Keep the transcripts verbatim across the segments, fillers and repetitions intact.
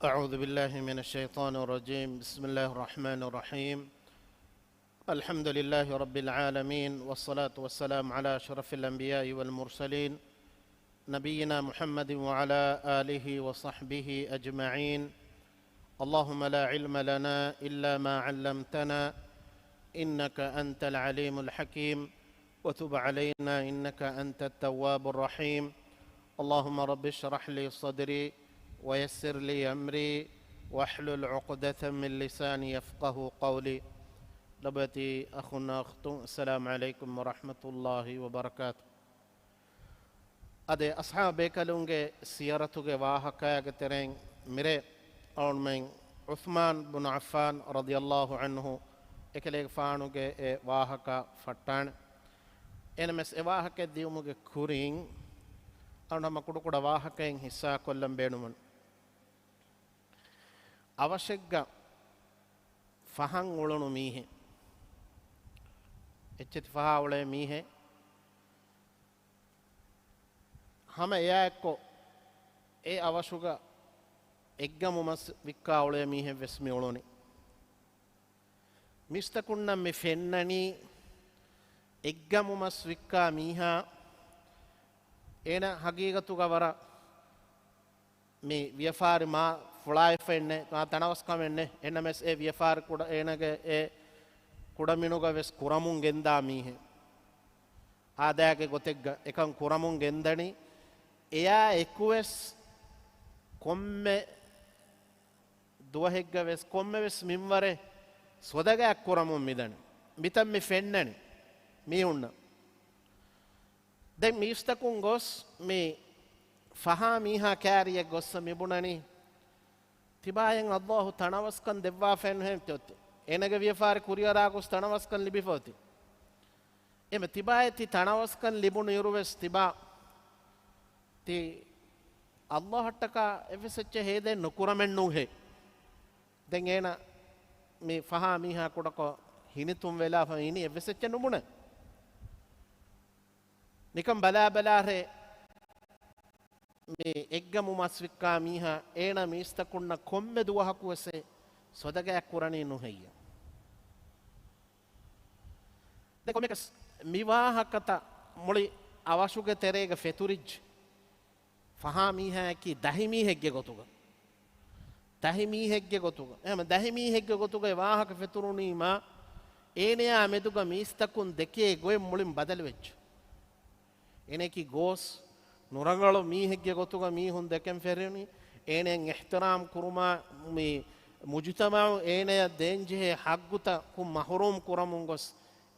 أعوذ بالله من الشيطان الرجيم. بسم الله الرحمن الرحيم. الحمد لله رب العالمين، والصلاة والسلام على أشرف الأنبياء والمرسلين، نبينا محمد وعلى آله وصحبه أجمعين. اللهم لا علم لنا إلا ما علمتنا، إنك أنت العليم الحكيم، وتب علينا إنك أنت التواب الرحيم. اللهم رب اشرح لي صدري ويسر لي أمري واحلل عقدة من لساني يفقهوا قولي. ލޮބުވެތި އަޚުންނާ އުޚްތުން، السلام عليكم ورحمة الله وبركاته. އަދި އަޞްޙާބު ބޭކަލުންގެ ސިޔަރަތުގެ ވާހަކައިގެ ތެރެއިން މިރޭ އަޅުމެން ޢުޘްމާން ބުނު ޢައްފާން ރަޟިޔަﷲ ޢަންހު އެކަލޭގެފާނުގެ އެ ވާހަކަ ފައްޓާނެ. އެނަމެސް އެ ވާހަކަ ދިޔުމުގެ ކުރިން އަޅުން ހަމަ ކުޑަކުޑަ ވާހަކައެއް ހިއްސާކޮށްލަން ބޭނުމުން. އަވަށެއްގަ ފަހަން އުޅުނު މީހެއް، އެއްޗެތި ފަހާ އުޅޭ މީހެއް، ހަމަ އެއާއެއްކޮށް އެ އަވަށުގަ އެއްގަމު މަސް ވިއްކާ އުޅޭ މީހެއް ވެސް މި އުޅުނީ. މީސްތަކުންނަށް މި ފެންނަނީ އެއްގަމު މަސް ވިއްކާ މީހާ، އޭނަ ހަގީގަތުގަ ވަރަށް މި ވިޔަފާރި މާ ފުޅާއެއް ފެންނެ، މާ ތަނަވަސްކަމެއް ނެ، އެނަމެސް އެ ވިޔަފާރި ކުޑަ، އޭނަގެ އެ ކުޑަމިނުގަ ވެސް ކުރަމުން ގެންދާ މީހެއް. އާދައިގެ ގޮތެއްގަ އެކަން ކުރަމުން ގެންދަނީ. އެޔާ އެކުވެސް ކޮންމެ ދުވަހެއްގަ ވެސް ކޮންމެވެސް މިންވަރެއް ސޮދަގައި ކުރަމުން މިދަނީ. މިތަން މި ފެންނަނީ މީހުންނަށް. ދެން މީސްތަކުން ގޮސް މި ފަހާ މީހާ ކާރިއަށް ގޮއްސަ މި ބުނަނީ، ތިބާޔަށް އައްލާހު ތަނަވަސްކަން ދެއްވާފައެއް ނުހޭ ތި އޮތީ. އޭނަގެ ވިޔަފާރި ކުރިއަރާ ގޮސް ތަނަވަސްކަން ލިބިފަ އޮތީ. އެމެ ތިބާޔަށް ތި ތަނަވަސްކަން ލިބުނު އިރުވެސް ތިބާ ތި އައްލާހަށްޓަކާ އެއްވެސް އެއްޗެއް ހޭދައެއް ނުކުރަމެއް ނޫހޭ. ދެން އޭނަ މި ފަހާ މީހާ ކުޑަކޮށް ހިނިތުން ވެލާފަ އިނީ އެއްވެސް އެއްޗެއް ނުބުނެ. ނިކަން ބަލާބަލާހޭ މި އެއްގަމު މަސް ވިއްކާ މީހާ އޭނަ މީސްތަކުންނަށް ކޮންމެ ދުވަހަކުވެސް ސޮދަގައި ކުރަނީ ނުހެއްޔެވެ؟ ދެން ކޮންމެކަސް މި ވާހަކަތައް މުޅި އަވަށުގެ ތެރޭގަ ފެތުރިއްޖެ. ފަހާ މީހާއަކީ ދަހި މީހެއްގެ ގޮތުގަ. ދަހި މީހެއްގެ ގޮތުގަ. އެހެން ދަހި މީހެއްގެ ގޮތުގައި ވާހަކަ ފެތުރުނީމާ، އޭނަޔާ މެދުގަ މީސްތަކުން ދެކޭ ގޮތް މުޅިން ބަދަލުވެއްޖެ. އޭނައަކީ ގޯސް ނުރަނގަޅު މީހެއްގެ ގޮތުގަ މީހުން ދެކެން ފެށުނީ، އޭނައަށް އިޙްތިރާމް ކުރުމާ، މި މުޖުތަމަޢު އޭނަޔަށް ދޭންޖެހޭ ޙައްޤުތަކުން މަޙްރޫމް ކުރަމުން ގޮސް،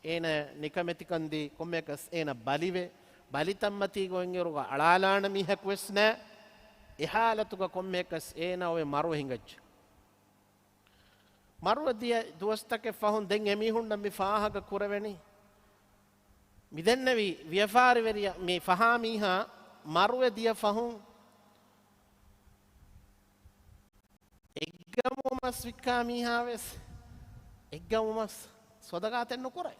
އޭނަ ނިކަމެތިކަން ދީ، ކޮންމެއަކަސް އޭނަ ބަލިވެ، ބަލިތައްމަތީގަ އޮތްއިރުގަ އަޅާލާނެ މީހަކުވެސް ނެތް. އެ ޙާލަތުގަ ކޮންމެއަކަސް އޭނަ އޮވެ މަރުވެ ހިނގައްޖެ. މަރުވެ ދިޔަ ދުވަސްތަކެއް ފަހުން ދެން އެމީހުންނަށް މި ފާހަގަ ކުރެވެނީ. މިދެންނެވި ވިޔަފާރިވެރިޔާ މި ފަހާ މީހާ މަރުވެ ދިޔަ ފަހުން އެއްގަމު މަސް ވިއްކާ މީހާ ވެސް އެއްގަމު މަސް ސޮދަގާތެއް ނުކުރޭ.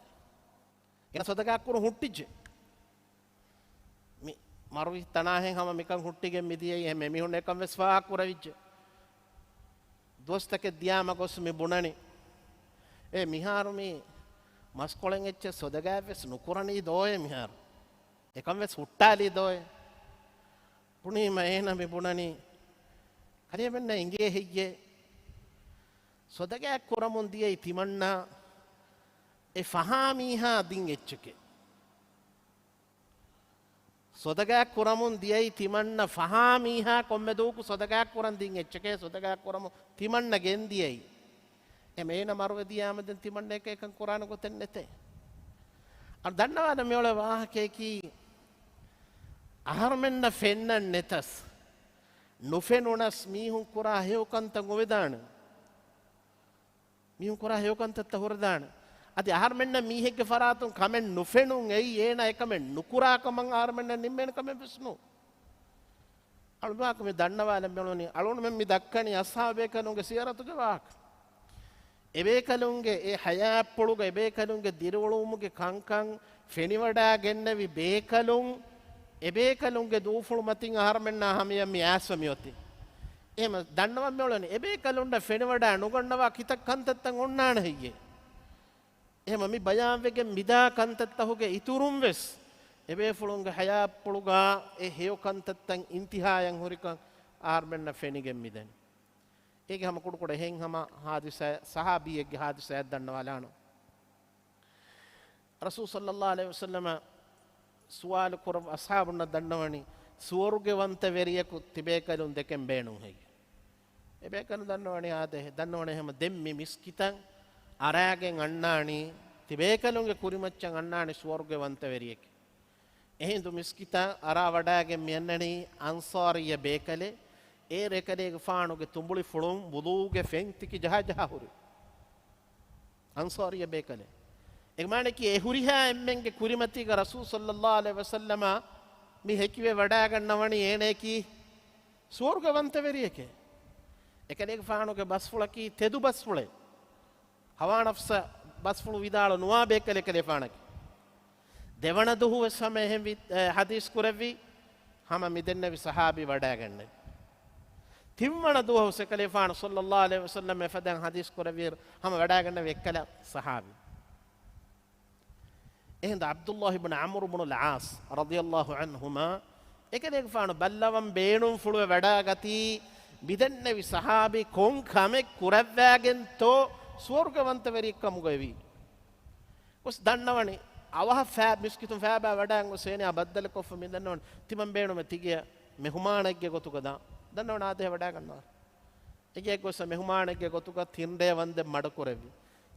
އޭނަ ސޮދަގާ ކުރު ހުއްޓިއްޖެ. މި މަރުވި ތަނާހެން ހަމަ މިކަން ހުއްޓިގެން މިދިޔައީ އެހެން އެމީހުން އެކަން ވެސް ފާހަގަ ކުރެވިއްޖެ. ދުވަސްތަކެއް ދިޔާމަ ގޮސް މި ބުނަނީ، އޭ މިހާރު މި މަސްކޮޅެއް އެއްޗެއް ސޮދަގާ ވެސް ނުކުރަނީ ދޯއޭ މިހާރު. އެކަން ވެސް ހުއްޓާލީ ދޯއޭ. ބުނީމަ އޭނަ މި ބުނަނީ، ކަލޭމެންނަށް އެނގޭ ހެއްޔޭ؟ ސޮދަގާ ކުރަމުން ދިޔައީ ތިމަންނަ އެ ފަހާ މީހާ ދިން އެއްޗެކޭ. ސޮދަގާ ކުރަމުން ދިޔައީ ތިމަންނަ ފަހާ މީހާ ކޮންމެ ދުވަހަކު ސޮދަގާ ކުރަން ދިން އެއްޗެކޭ ސޮދަގާ ކުރަމުން ތިމަންނަ ގެންދިޔައީ. އެމެ އޭނަ މަރުވެ ދިޔާމަ ދެން ތިމަންނަ އެކަ އެކަން ކުރާނެ ގޮތެއް ނެތޭ. އަ، ދަންނަވާނެ މިއުޅޭ ވާހަކަޔަކީ އަހަރުމެންނަށް ފެންނަން ނެތަސް، ނުފެނުނަސް މީހުން ކުރާ ހެޔޮކަންތައް އޮވެދާނެ. މީހުން ކުރާ ހެޔޮކަންތައްތައް ހުރެދާނެ. އަދި އަހަރުމެންނަށް މީހެއްގެ ފަރާތުން ކަމެއް ނުފެނުން އެއީ އޭނަ އެކަމެއް ނުކުރާ ކަމަށް އަހަރުމެންނަށް ނިންމޭނެ ކަމެއް ވެސް ނޫން. އަޅުގަނޑު މި ދަންނަވާލަން މިއުޅުނީ، އަޅުގަނޑުމެން މި ދައްކަނީ އަޞްޙާބު ބޭކަލުންގެ ސިޔަރަތުގެ ވާހަކަ. އެބޭކަލުންގެ އެ ޙަޔާތްޕުޅުގަ އެބޭކަލުންގެ ދިރިއުޅުވުމުގެ ކަންކަން ފެނިވަޑައިގެންނެވި ބޭކަލުން، އެބޭކަލުންގެ ދޫފުޅު މަތިން އަހަރުމެންނާ ހަމަޔަށް މި އައިސްފަ މިއޮތީ. އެހެމަ ދަންނަވަން މިއުޅެނީ އެބޭކަލުންނަށް ފެނިވަޑާ ނުގަންނަވާ ކިތައް ކަންތައްތައް އޮންނާނެ ހެއްޔޭ؟ އެހެމަ މި ބަޔާންވެގެން މިދާ ކަންތައްތަހުގެ އިތުރުން ވެސް އެބޭފުޅުންގެ ޙަޔާތްޕުޅުގަ އެ ހެޔޮ ކަންތައްތައް އިންތިހާޔަށް ހުރިކަން އަހަރުމެންނަށް ފެނިގެން މިދެނީ. އޭގެ ހަމަ ކުޑަކުޑަ އެހެން ހަމަ ޙާދިސާ، ޞަޙާބީއެއްގެ ޙާދިސާއެއް ދަންނަވާލާނަން. ރަސޫލު ޞައްލައްލާހު ޢަލައިހި ވަސައްލަމަ ސުވާލު ކުރައްވާ އަޞްޙާބުންނަށް ދަންނަވަނީ، ސުވަރުގެވަންތަވެރިޔަކު ތިބޭކަލުން ދެކެން ބޭނުން ހެއްޔެވެ؟ އެބޭކަލުން ދަންނަވަނީ އާދެ، ދަންނަވަނީ ހަމަ ދެން މި މިސްކިތަށް އަރާގެން އަންނާނީ، ތިބޭކަލުންގެ ކުރިމައްޗަށް އަންނާނީ ސުވަރުގެވަންތަވެރިޔެކޭ. އެހިނދު މިސްކިތަށް އަރާ ވަޑާގެން މި އަންނަނީ އަންޞާރިއްޔަ ބޭކަލެއް. އޭރު އެކަލޭގެފާނުގެ ތުނބުޅިފުޅުން ވުޟޫގެ ފެން ތިކި ޖަހާ ޖަހާ ހުރި އަންޞާރިއްޔަ ބޭކަލެއް. އެ މާނައަކީ އެ ހުރިހާ އެންމެންގެ ކުރިމަތީގަ ރަސޫލު ޞައްލައްލާހު ޢަލައިހި ވަސައްލަމަ މި ހެކިވެ ވަޑާގަންނަވަނީ އޭނައަކީ ސުވަރުގެވަންތަވެރިޔެކޭ. އެކަލޭގެފާނުގެ ބަސްފުޅަކީ ތެދު ބަސްފުޅެއް. ހަވާ ނަފްސަށް ބަސްފުޅު ވިދާޅު ނުވާ ބޭކަލެއް އެކަލޭފާނަކީ. ދެވަނަ ދުވަހު ވެސް ހަމަ އެހެން ވި-، އެ، ޙަދީޘް ކުރެއްވި ހަމަ މި ދެންނެވި ޞަޙާބީ ވަޑާގެންނެވި. ތިންވަނަ ދުވަހު އެކަލޭފާނު ޞައްލައްލާހު ޢަލައިހި ވަސައްލަމް އެފަދައިން ޙަދީޘް ކުރެއްވިއިރު ހަމަ ވަޑާގެންނެވި އެއްކަލަ ޞަޙާބީ. އެހިނދު ޢަބްދުﷲ ބުނު ޢަމްރު ބުނުލް ޢާޞް ރަޟިޔަﷲ ޢަންހުމާ އެކަލޭގެފާނު ބައްލަވަން ބޭނުންފުޅުވެ ވަޑާގަތީ މިދެންނެވި ޞަޙާބީ ކޮން ކަމެއް ކުރައްވާގެންތޯ ސުވަރުގެވަންތަވެރިއެއްކަމުގައިވީ. ގޮސް ދަންނަވަނީ، އަވަހަށް ފައި-، މިސްކިތުން ފައިބާ ވަޑާން ގޮސް އޭނައާ ބައްދަލުކޮށްފަ މި ދަންނަވަނީ، ތިމަން ބޭނުމެ ތިގެޔަށް މެހުމާނެއްގެ ގޮތުގަ ދާން. ދަންނަވަނީ އާދެ ވަޑާގަންނަވާ. އެގޭ ގޮސް މެހުމާނެއްގެ ގޮތުގަ ތިން ރޭ ވަންދެން މަޑުކުރެއްވި.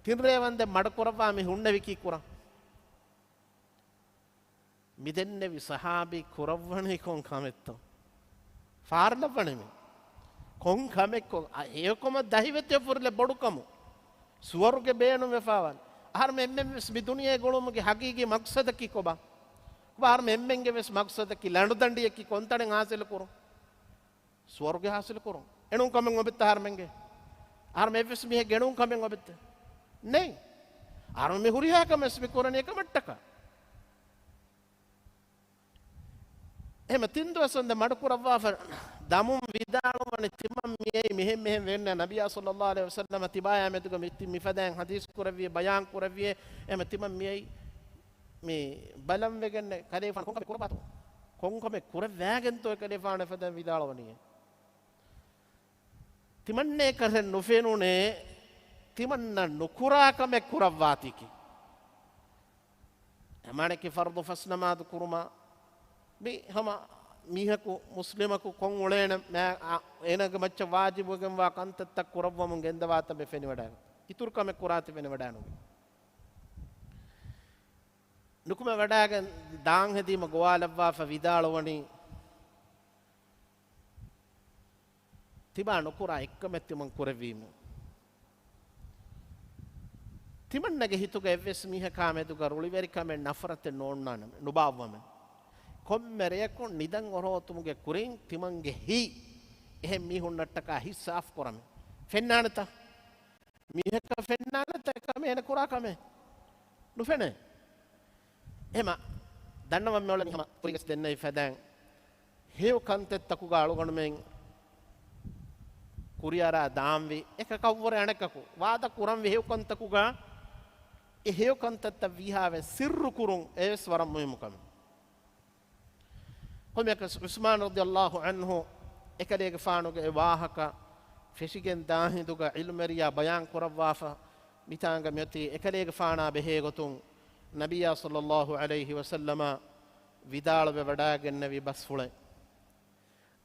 ތިން ރޭ ވަންދެން މަޑުކުރައްވާ މި ހުންނެވި ކީއްކުރަން؟ މިދެންނެވި ޞަޙާބީ ކުރައްވަނީ ކޮން ކަމެއްތޯ؟ ފާރުލައްވަނީ މި. ކޮން ކަމެއްކޮށް؟ އަ، ހެޔޮކަމަށް ދަހިވެތިވެފަ ހުރިލެއް ބޮޑުކަމު. ސުވަރުގެ ބޭނުންވެފާވާނެ. އަހަރުމެން އެންމެންވެސް މި ދުނިޔޭ ގުޅުމުގެ ހަގީގީ މަޤްޞަދަކީ ކޮބާ؟ ކޮބާ އަހަރުމެން އެންމެންގެވެސް މަޤްޞަދަކީ ލަނޑުދަނޑިއަކީ ކޮންތަނެއް ހާސިލުކުރުން؟ ސުވަރުގެ ހާސިލުކުރުން. އެނޫން ކަމެއް އޮބެއްތަ އަހަރުމެންގެ؟ އަހަރުމެން އެއްވެސް މީހެއްގެ އެނޫން ކަމެއް އޮބެއްތަ؟ ނެތް. އަހަރުމެން މި ހުރިހާ ކަމެއް ވެސް މި ކުރަނީ އެކަމަށްޓަކާ. އެހެމަ ތިން ދުވަސް ވަންދެން މަޑުކުރައްވާފަ ދަމުން ވިދާޅުވަނީ ތިމަން މިއައީ މިހެން މިހެން ވެންނަ ނަބިއްޔާ ޞައްލައްލާހު ޢަލައިހި ވަސައްލަމަ ތިބާޔާ މެދުގަ މި ތި-، މިފަދައިން ޙަދީޘް ކުރެއްވި ބަޔާން ކުރެއްވި. އެހެމަ ތިމަން މިއައީ މި ބަލަން ވެގެން ކަލޭފާނު ކޮން ކަމެއް ކުރައްވާތޯ؟ ކޮން ކަމެއް ކުރައްވާގެންތޯ ކަލޭފާނު އެފަދައިން ވިދާޅުވަނީ؟ ތިމަންނޭކަށެއް ނުފެނުނޭ ތިމަންނަ ނުކުރާ ކަމެއް ކުރައްވާތީކީ. އެމާނަކީ ފަރުޟު ފަސް ނަމާދު ކުރުމާ މި ހަމަ މީހަކު މުސްލިމަކު ކޮން އުޅޭނެ މާ-، އާ، އޭނާގެ މައްޗަށް ވާޖިބުވެގެންވާ ކަންތައްތައް ކުރައްވަމުން ގެންދަވާތަން ބެ ފެނިވަޑާގަން. އިތުރު ކަމެއް ކުރާތި ފެނިވަޑާނުގެ. ނުކުމެ ވަޑާގެން ދާން ހެދީމަ ގޮވާލައްވާފަ ވިދާޅުވަނީ، ތިބާ ނުކުރާ އެއްކަމެއް ތިމަން ކުރެއްވީމު. ތިމަންނަގެ ހިތުގަ އެއްވެސް މީހަކާ މެދުގަ ރުޅިވެރިކަމެއް ނަފްރަތެއް ނޯންނާނަމޭ، ނުބާއްވަމޭ. ކޮންމެ ރެޔަކު ނިދަން އޮރޯތުމުގެ ކުރިން ތިމަންގެ ހިތް އެހެން މީހުންނަށްޓަކާ ހިތް ސާފު ކުރަމޭ. ފެންނާނެތަ؟ މީހަކަށް ފެންނާނެތަ އެކަމެއް އޭނަ ކުރާ ކަމެއް؟ ނުފެނޭ. އެހެމަ ދަންނަވަން މިއުޅެނީ ހަމަ ކުރިންވެސް ދެންނެވި ފަދައިން ހެޔޮ ކަންތައްތަކުގަ އަޅުގަނޑުމެން ކުރިއަރާ ދާންވީ އެކަކަށްވުރެ އަނެކަކު ވާދަ ކުރަންވީ ހެޔޮ ކަންތަކުގަ އެ ހެޔޮ ކަންތައްތައް ވީހާވެ ސިއްރު ކުރުން އެވެސް ވަރަށް މުހިއްމު ކަމެއް. ކޮންމެއަކަސް ޢުސްމާނު ރަޟިޔަﷲ ޢަންހު އެކަލޭގެފާނުގެ އެ ވާހަކަ ފެށިގެން ދާ ހިނދުގަ ޢިލްމުވެރިޔާ ބަޔާން ކުރައްވާފަ، މިތާނގަ މިއޮތީ އެކަލޭގެފާނާ ބެހޭގޮތުން ނަބިއްޔާ ޞައްލައްލާހު ޢަލައިހި ވަސައްލަމަ ވިދާޅުވެ ވަޑާގެންނެވި ބަސްފުޅެއް،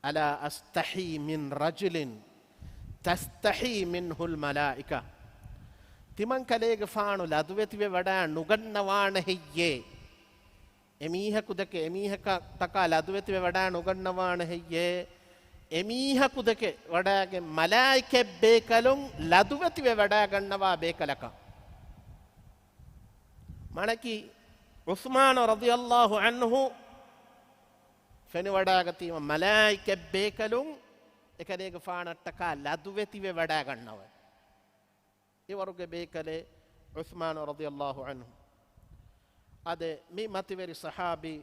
"ألا أستحي من رجل تستحي منه الملائكة." ތިމަން ކަލޭގެފާނު ލަދުވެތިވެ ވަޑާ ނުގަންނަވާނެ ހެއްޔޭ؟ އެމީހަކު ދެކެ އެމީހަކަށްޓަކާ ލަދުވެތިވެ ވަޑާ ނުގަންނަވާނެ ހެއްޔޭ؟ އެމީހަކު ދެކެ ވަޑާގެން މަލާއިކަތް ބޭކަލުން ލަދުވެތިވެ ވަޑާގަންނަވާ ބޭކަލަކަށް. މާނައަކީ ޢުސްމާނު ރަޟިޔަﷲ ޢަންހު ފެނިވަޑާގަތީމަ މަލާއިކަތް ބޭކަލުން އެކަލޭގެފާނަށްޓަކާ ލަދުވެތިވެ ވަޑާގަންނަވަ. އެވަރުގެ ބޭކަލެއް ޢުސްމާނު ރަޟިޔަﷲ ޢަންހު. އާދެ، މި މަތިވެރި ޞަޙާބީ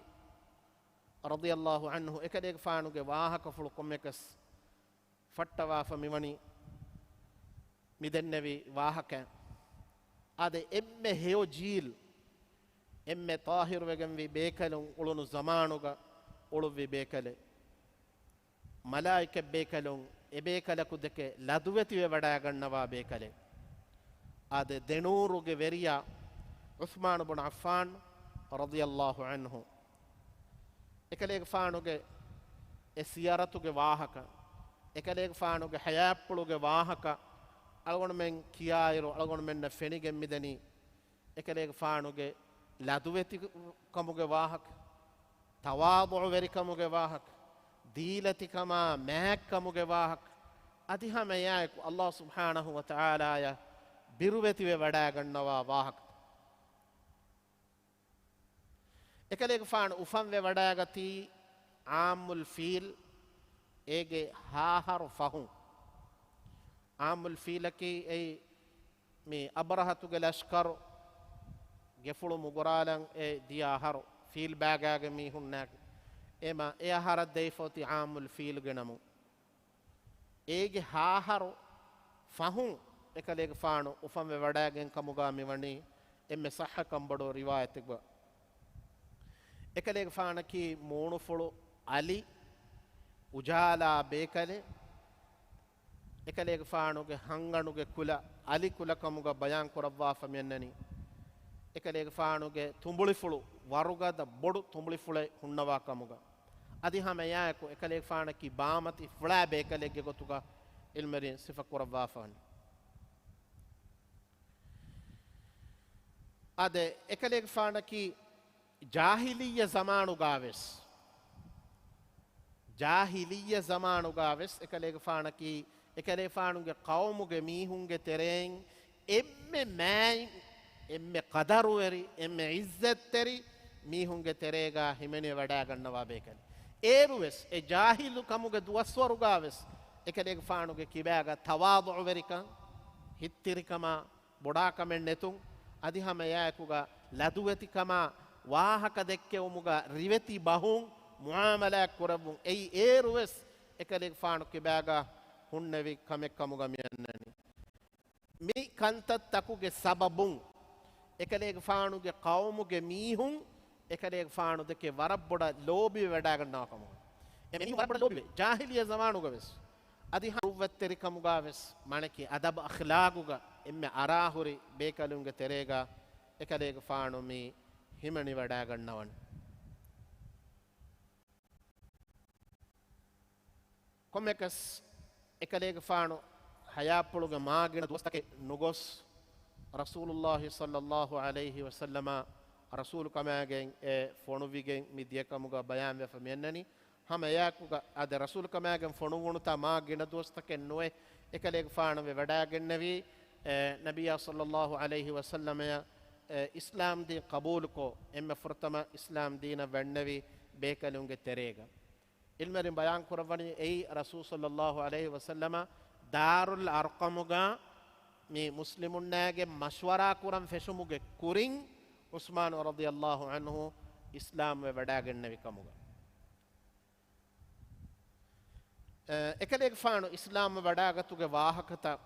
ރަޟިޔަﷲ ޢަންހު އެކަލޭގެފާނުގެ ވާހަކަފުޅު ކޮންމެއަކަސް ފައްޓަވާފަ މިވަނީ މި ދެންނެވި ވާހަކަ. އާދެ، އެންމެ ހެޔޮ ޖީލް، އެންމެ ޠާހިރުވެގެންވި ބޭކަލުން އުޅުނު ޒަމާނުގަ އުޅުއްވި ބޭކަލެއް. މަލާއިކަ ބޭކަލުން އެބޭކަލަކު ދެކެ ލަދުވެތިވެ ވަޑައިގަންނަވާ ބޭކަލެއް. އާދެ، ދެނޫރުގެ ވެރިޔާ ޢުޘްމާނު ބުން ޢައްފާން ރަޟިޔަﷲ ޢަންހު. އެކަލޭގެފާނުގެ އެ ސިޔަރަތުގެ ވާހަކަ، އެކަލޭގެފާނުގެ ޙަޔާތްޕުޅުގެ ވާހަކަ އަޅުގަނޑުމެން ކިޔާއިރު، އަޅުގަނޑުމެންނަށް ފެނިގެން މިދަނީ އެކަލޭގެފާނުގެ ލަދުވެތިކަމުގެ ވާހަކަ، ތަވާޟުޢުވެރިކަމުގެ ވާހަކަ، ދީލަތިކަމާ މާތްކަމުގެ ވާހަކަ، އަދި ހަމައެއާއެކު ﷲ ސުބްޙާނަހޫ ވަތަޢާލާޔަށް ބިރުވެތިވެ ވަޑައިގަންނަވާ ވާހަކަ. އެކަލޭގެފާނު އުފަންވެ ވަޑައިގަތީ ޢާމުލް ފީލް، އޭގެ ހާހަރު ފަހުން. ޢާމުލް ފީލަކީ އެއީ މި އަބްރަހަތުގެ ލަޝްކަރު ގެފުޅު މުގުރާލަން އެ ދިޔަ އަހަރު، ފީލް ބާގާގެ މީހުންނާ އެމަ އެ އަހަރަށް ދެވިފަ އޮތީ ޢާމުލް ފީލްގެ ނަމުން. އޭގެ ހާހަރު ފަހުން އެކަލޭގެފާނު އުފަންވެ ވަޑައިގެން ކަމުގަ މިވަނީ އެންމެ ޞައްޙަކަން ބޮޑު ރިވާޔަތެއްގަ. އެކަލޭގެފާނަކީ މޫނުފުޅު އަލި އުޖާލާ ބޭކަލެއް. އެކަލޭގެފާނުގެ ހަނގަނޑުގެ ކުލަ އަލި ކުލަކަމުގަ ބަޔާން ކުރައްވާފަ މިއަންނަނީ. އެކަލޭގެފާނުގެ ތުނބުޅިފުޅު ވަރުގަދަ ބޮޑު ތުނބުޅިފުޅެއް ހުންނަވާ ކަމުގަ. އަދި ހަމައެއާއެކު އެކަލޭގެފާނަކީ ބާމަތި ފުޅާ ބޭކަލެއްގެ ގޮތުގަ ޢިލްމުވެރިން ސިފަ ކުރައްވާފަ ވަނީ. އާދެ، އެކަލޭގެފާނަކީ ޖާހިލިއްޔަ ޒަމާނުގާވެސް، ޖާހިލިއްޔަ ޒަމާނުގާވެސް އެކަލޭގެފާނަކީ އެކަލޭގެފާނުގެ ޤައުމުގެ މީހުންގެ ތެރެއިން އެންމެ މާތް، އެންމެ ޤަދަރުވެރި، އެންމެ ޢިއްޒަތްތެރި މީހުންގެ ތެރޭގަ ހިމެނިވެ ވަޑައިގަންނަވާ ބޭކަލެއް. އޭރުވެސް އެ ޖާހިލު ކަމުގެ ދުވަސްވަރުގާވެސް އެކަލޭގެފާނުގެ ކިބާގަ ތަވާޟުޢުވެރިކަން، ހިތްތިރިކަމާ، ބޮޑާކަމެއް ނެތުން، އަދި ހަމައެއާއެކުގަ ލަދުވެތިކަމާ، ވާހަކަ ދެއްކެވުމުގަ ރިވެތި ބަހުން މުޢާމަލާތް ކުރެއްވުން އެއީ އޭރުވެސް އެކަލޭގެފާނު ކިބާގަ ހުންނެވި ކަމެއް ކަމުގަ މިއަންނަނީ. މި ކަންތައްތަކުގެ ސަބަބުން އެކަލޭގެފާނުގެ ޤައުމުގެ މީހުން އެކަލޭގެފާނު ދެކެ ވަރަށް ބޮޑަށް ލޯބިވެ ވަޑައިގަންނަވާ ކަމުގަ. އެ މީހުން ވަރަށް ބޮޑަށް ލޯބިވޭ. ޖާހިލިއްޔަ ޒަމާނުގަވެސް އަދި ހަ-، ރުއްވަތްތެރިކަމުގަވެސް މާނައަކީ އަދަބު އަޚްލާގުގަ އެންމެ އަރާހުރި ބޭކަލުންގެ ތެރޭގަ އެކަލޭގެފާނު މި ހިމެނިވަޑައިގަންނަވަން. ކޮންމެކަސް އެކަލޭގެފާނު ޙަޔާތްޕުޅުގެ މާ ގިނަ ދުވަސްތަކެއް ނުގޮސް، ރަސޫލުﷲ ޞައްލަﷲ ޢަލައިހި ވަސައްލަމަ ރަސޫލުކަމާގެން އެ ފޮނުވިގެން މި ދިޔަކަމުގަ ބަޔާންވެފަ މިއަންނަނީ. ހަމަ އެއާއެކުގަ އާދެ، ރަސޫލުކަމާގެން ފޮނުއްވުނުތާ މާ ގިނަ ދުވަސްތަކެއް ނުވެ އެކަލޭގެފާނު ވެ ވަޑައިގެންނެވީ، އެ، ނަބިއްޔާ ޞައްލަﷲ ޢަލައިހި ވަސައްލަމަޔަށް، އެ، އިސްލާމްދީން ޤަބޫލުކޮށް، އެންމެ ފުރަތަމަ އިސްލާމްދީނަށް ވަންނެވި ބޭކަލުންގެ ތެރޭގަ. ޢިލްމުވެރިން ބަޔާން ކުރައްވަނީ އެއީ ރަސޫލު ޞައްލަﷲ ޢަލައިހި ވަސައްލަމަ ދާރުލް އަރްޤަމުގަ މި މުސްލިމުންނާގެ މަޝްވަރާ ކުރަން ފެށުމުގެ ކުރިން ޢުސްމާނު ރަޟިޔަﷲ ޢަންހު އިސްލާމްވެ ވަޑައިގެންނެވި ކަމުގަ. އެ، އެކަލޭގެފާނު އިސްލާމް ވަޑައިގަތުގެ ވާހަކަތައް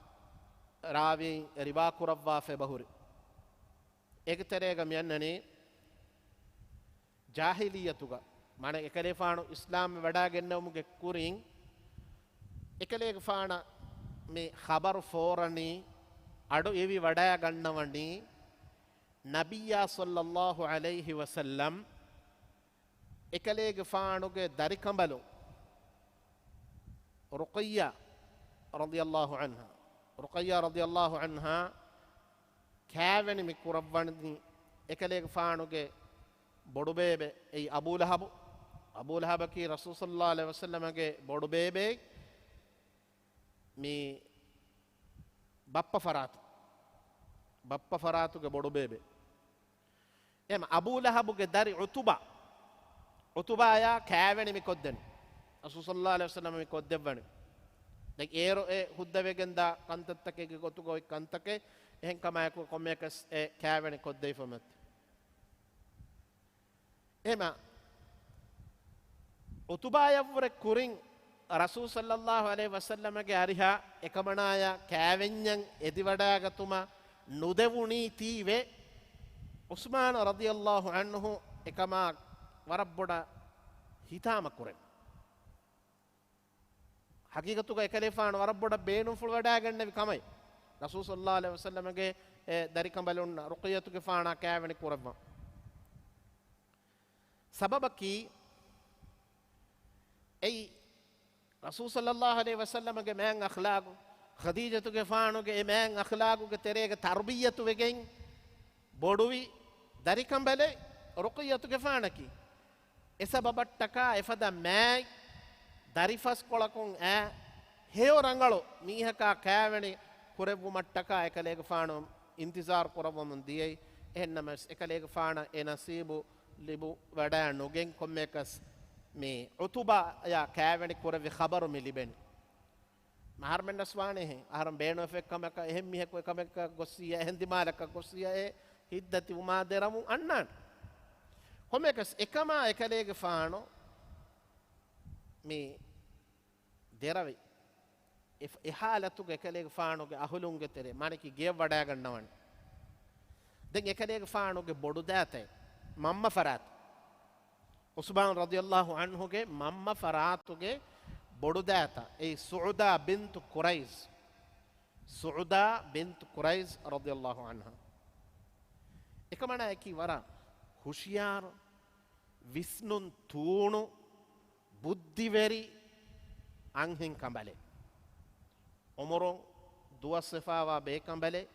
ރާވީން ރިވާ ކުރައްވާފަ އެބަހުރި. އޭގެ ތެރޭގަ މިއަންނަނީ ޖާހިލިއްޔަތުގަ، މާނަ އެކަލޭފާނު އިސްލާމް ވަޑައިގެންނެވުމުގެ ކުރިން، އެކަލޭގެފާނަށް މި ޚަބަރު ފޯރަނީ، އަޑު އިވި ވަޑައިގަންނަވަނީ، ނަބިއްޔާ ޞައްލަﷲ ޢަލައިހި ވަސައްލަމް އެކަލޭގެފާނުގެ ދަރިކަނބަލުން ރުޤައްޔާ ރަޟިޔަﷲ ޢަންހާ، ރުޤައްޔާ ރަޟިޔަﷲ ޢަންހާ ކާވެނި މި ކުރައްވަނީ އެކަލޭގެފާނުގެ ބޮޑުބޭބެ އެއީ އަބޫ ލަހަބު. އަބޫ ލަހަބަކީ ރަސޫލު ޞައްލަﷲ ޢަލައިހި ވަސައްލަމަގެ ބޮޑުބޭބެ. މި ބައްޕަ ފަރާތު، ބައްޕަ ފަރާތުގެ ބޮޑުބޭބެ. އެހެން އަބޫ ލަހަބުގެ ދަރި ޢުތުބާ، ޢުތުބާޔާ ކާވެނި މި ކޮށްދެނީ. ރަސޫލު ޞައްލަﷲ ޢަލައިހި ވަސައްލަމަ މި ކޮށްދެއްވަނީ. ދެން އޭރު އެ ހުއްދަވެގެން ދާ ކަންތައްތަކެއްގެ ގޮތުގަ އޮތް ކަންތަކެއް. އެހެން ކަމާއެކު ކޮންމެއަކަސް އެ ކާވެނި ކޮށްދެވިފަ މަތި. އެހެމަ ޢުތުބާޔަށްވުރެ ކުރިން ރަސޫލު ޞައްލައްލާހު ޢަލައިހި ވަސައްލަމަގެ އަރިހަށް އެކަމަނާޔަށް ކާވެންޏަށް އެދިވަޑައިގަތުމަށް ނުދެވުނީތީވެ، ޢުސްމާނު ރަޟިޔައްލާހު ޢަންހު އެކަމާ ވަރަށް ބޮޑަށް ހިތާމަ ކުރެވި. ޙަޤީޤަތުގަ އެކަލޭފާނު ވަރަށް ބޮޑަށް ބޭނުންފުޅުވަޑައިގަންނެވި ކަމެއް. ރަސޫލު ޞައްލައްލާހު ޢަލައިހި ވަސައްލަމަގެ އެ ދަރިކަނބަލުންނަށް ރުޤިއްޔަތުގެފާނާ ކާވެނި ކުރައްވަން. ސަބަބަކީ، އެއީ ރަސޫލު ޞައްލައްލާހު ޢަލައިހި ވަސައްލަމަގެ މާތް އަޚްލާޤު، ޚަދީޖަތުގެފާނުގެ އެ މާތް އަޚްލާޤުގެ ތެރޭގަ ތަރުބިއްޔަތުވެގެން ބޮޑުވި ދަރިކަނބަލެއް ރުޤިއްޔަތުގެފާނަކީ. އެ ސަބަބަށްޓަކާ އެފަދަ މާތް ދަރިފަސްކޮޅަކުން އައި ހެޔޮ ރަނގަޅު މީހަކާ ކާވެނި ކުރެއްވުމަށްޓަކާ އެކަލޭގެފާނު އިންތިޒާރު ކުރައްވަމުން ދިޔައީ. އެހެންނަމަވެސް، އެކަލޭގެފާނަށް އެ ނަސީބު ލިބިވަޑައި ނުގެން ކޮންމެއަކަސް މި ޢުތުބާޔާ ކާވެނި ކުރެއްވި ޚަބަރު މި ލިބެނީ. އަހަރުމެންނަސް ވާނެ އެހެން. އަހަރުން ބޭނުންވެފަ ކަމަކަށް އެހެން މީހަކު އެކަމަކަށް ގޮއްސިއްޔާ، އެހެން ދިމާލަކަށް ގޮއްސިއްޔާ، އެ ހިތްދަތިވުމާ ދެރަމުން އަންނާނެ. ކޮންމެއަކަސް އެކަމާ އެކަލޭގެފާނު މި ދެރަވި. އެ، އެ ޙާލަތުގަ އެކަލޭގެފާނުގެ އަހުލުންގެ ތެރޭ، މާނަކީ ގެޔަށް ވަޑައިގަންނަވަން. ދެން އެކަލޭގެފާނުގެ ބޮޑުދައިތައް، މަންމަ ފަރާތު. ޢުސްމާނު ރަޟިޔައްލާހު ޢަންހުގެ މަންމަ ފަރާތުގެ ބޮޑުދައިތައް، އެއީ ސުޢުދާ ބިންތު ޤުރައިޒް. ސުޢުދާ ބިންތު ޤުރައިޒް ރަޟިޔައްލާހު ޢަންހާ. އެކަމަނާއަކީ ވަރަށް ހުޝިޔާރު، ވިސްނުން ތޫނު، ބުއްދިވެރި އަންހެން ކަނބަލެއް. އުމުރުން ދުވަސްވެފާވާ ބޭކަނބަލެއް.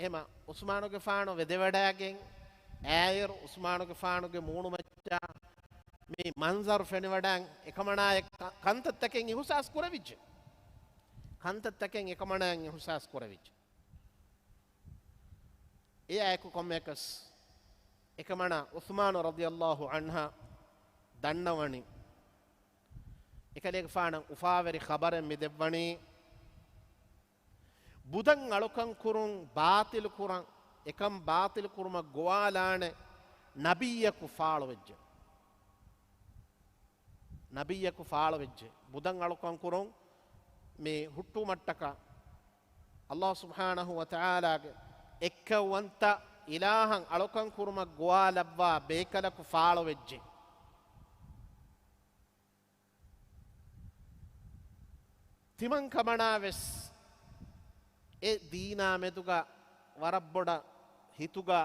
އެމަ ޢުސްމާނުގެފާނު ވެދެވަޑައިގެން އައިއިރު، ޢުސްމާނުގެފާނުގެ މޫނުމައްޗަށް މި މަންޒަރު ފެނިވަޑައި، އެކަމަނާއަށް ކަ-، ކަންތައްތަކެއް އިހުސާސް ކުރެވިއްޖެ. ކަންތައްތަކެއް އެކަމަނާއަށް އިހުސާސް ކުރެވިއްޖެ. އެއާއެކު ކޮންމެއަކަސް އެކަމަނާ ޢުސްމާނު ރަޟިޔައްލާހު ޢަންހާ ދަންނަވަނީ، އެކަލޭގެފާނަށް އުފާވެރި ޚަބަރެއް މި ދެއްވަނީ، ބުދަށް އަޅުކަން ކުރުން ބާޠިލު ކުރަން، އެކަން ބާޠިލު ކުރުމަށް ގޮވާލާނެ ނަބިއްޔަކު ފާޅުވެއްޖެ. ނަބިއްޔަކު ފާޅުވެއްޖެ. ބުދަށް އަޅުކަން ކުރުން މި ހުއްޓުވުމަށްޓަކާ، ﷲ ސުބްޙާނަހޫ ވަތަޢާލާގެ އެއްކައުވަންތަ އިލާހަށް އަޅުކަން ކުރުމަށް ގޮވާލައްވާ ބޭކަލަކު ފާޅުވެއްޖެ. ތިމަން ކަމަނާ ވެސް އެ ދީނާ މެދުގަ ވަރަށް ބޮޑަށް ހިތުގަ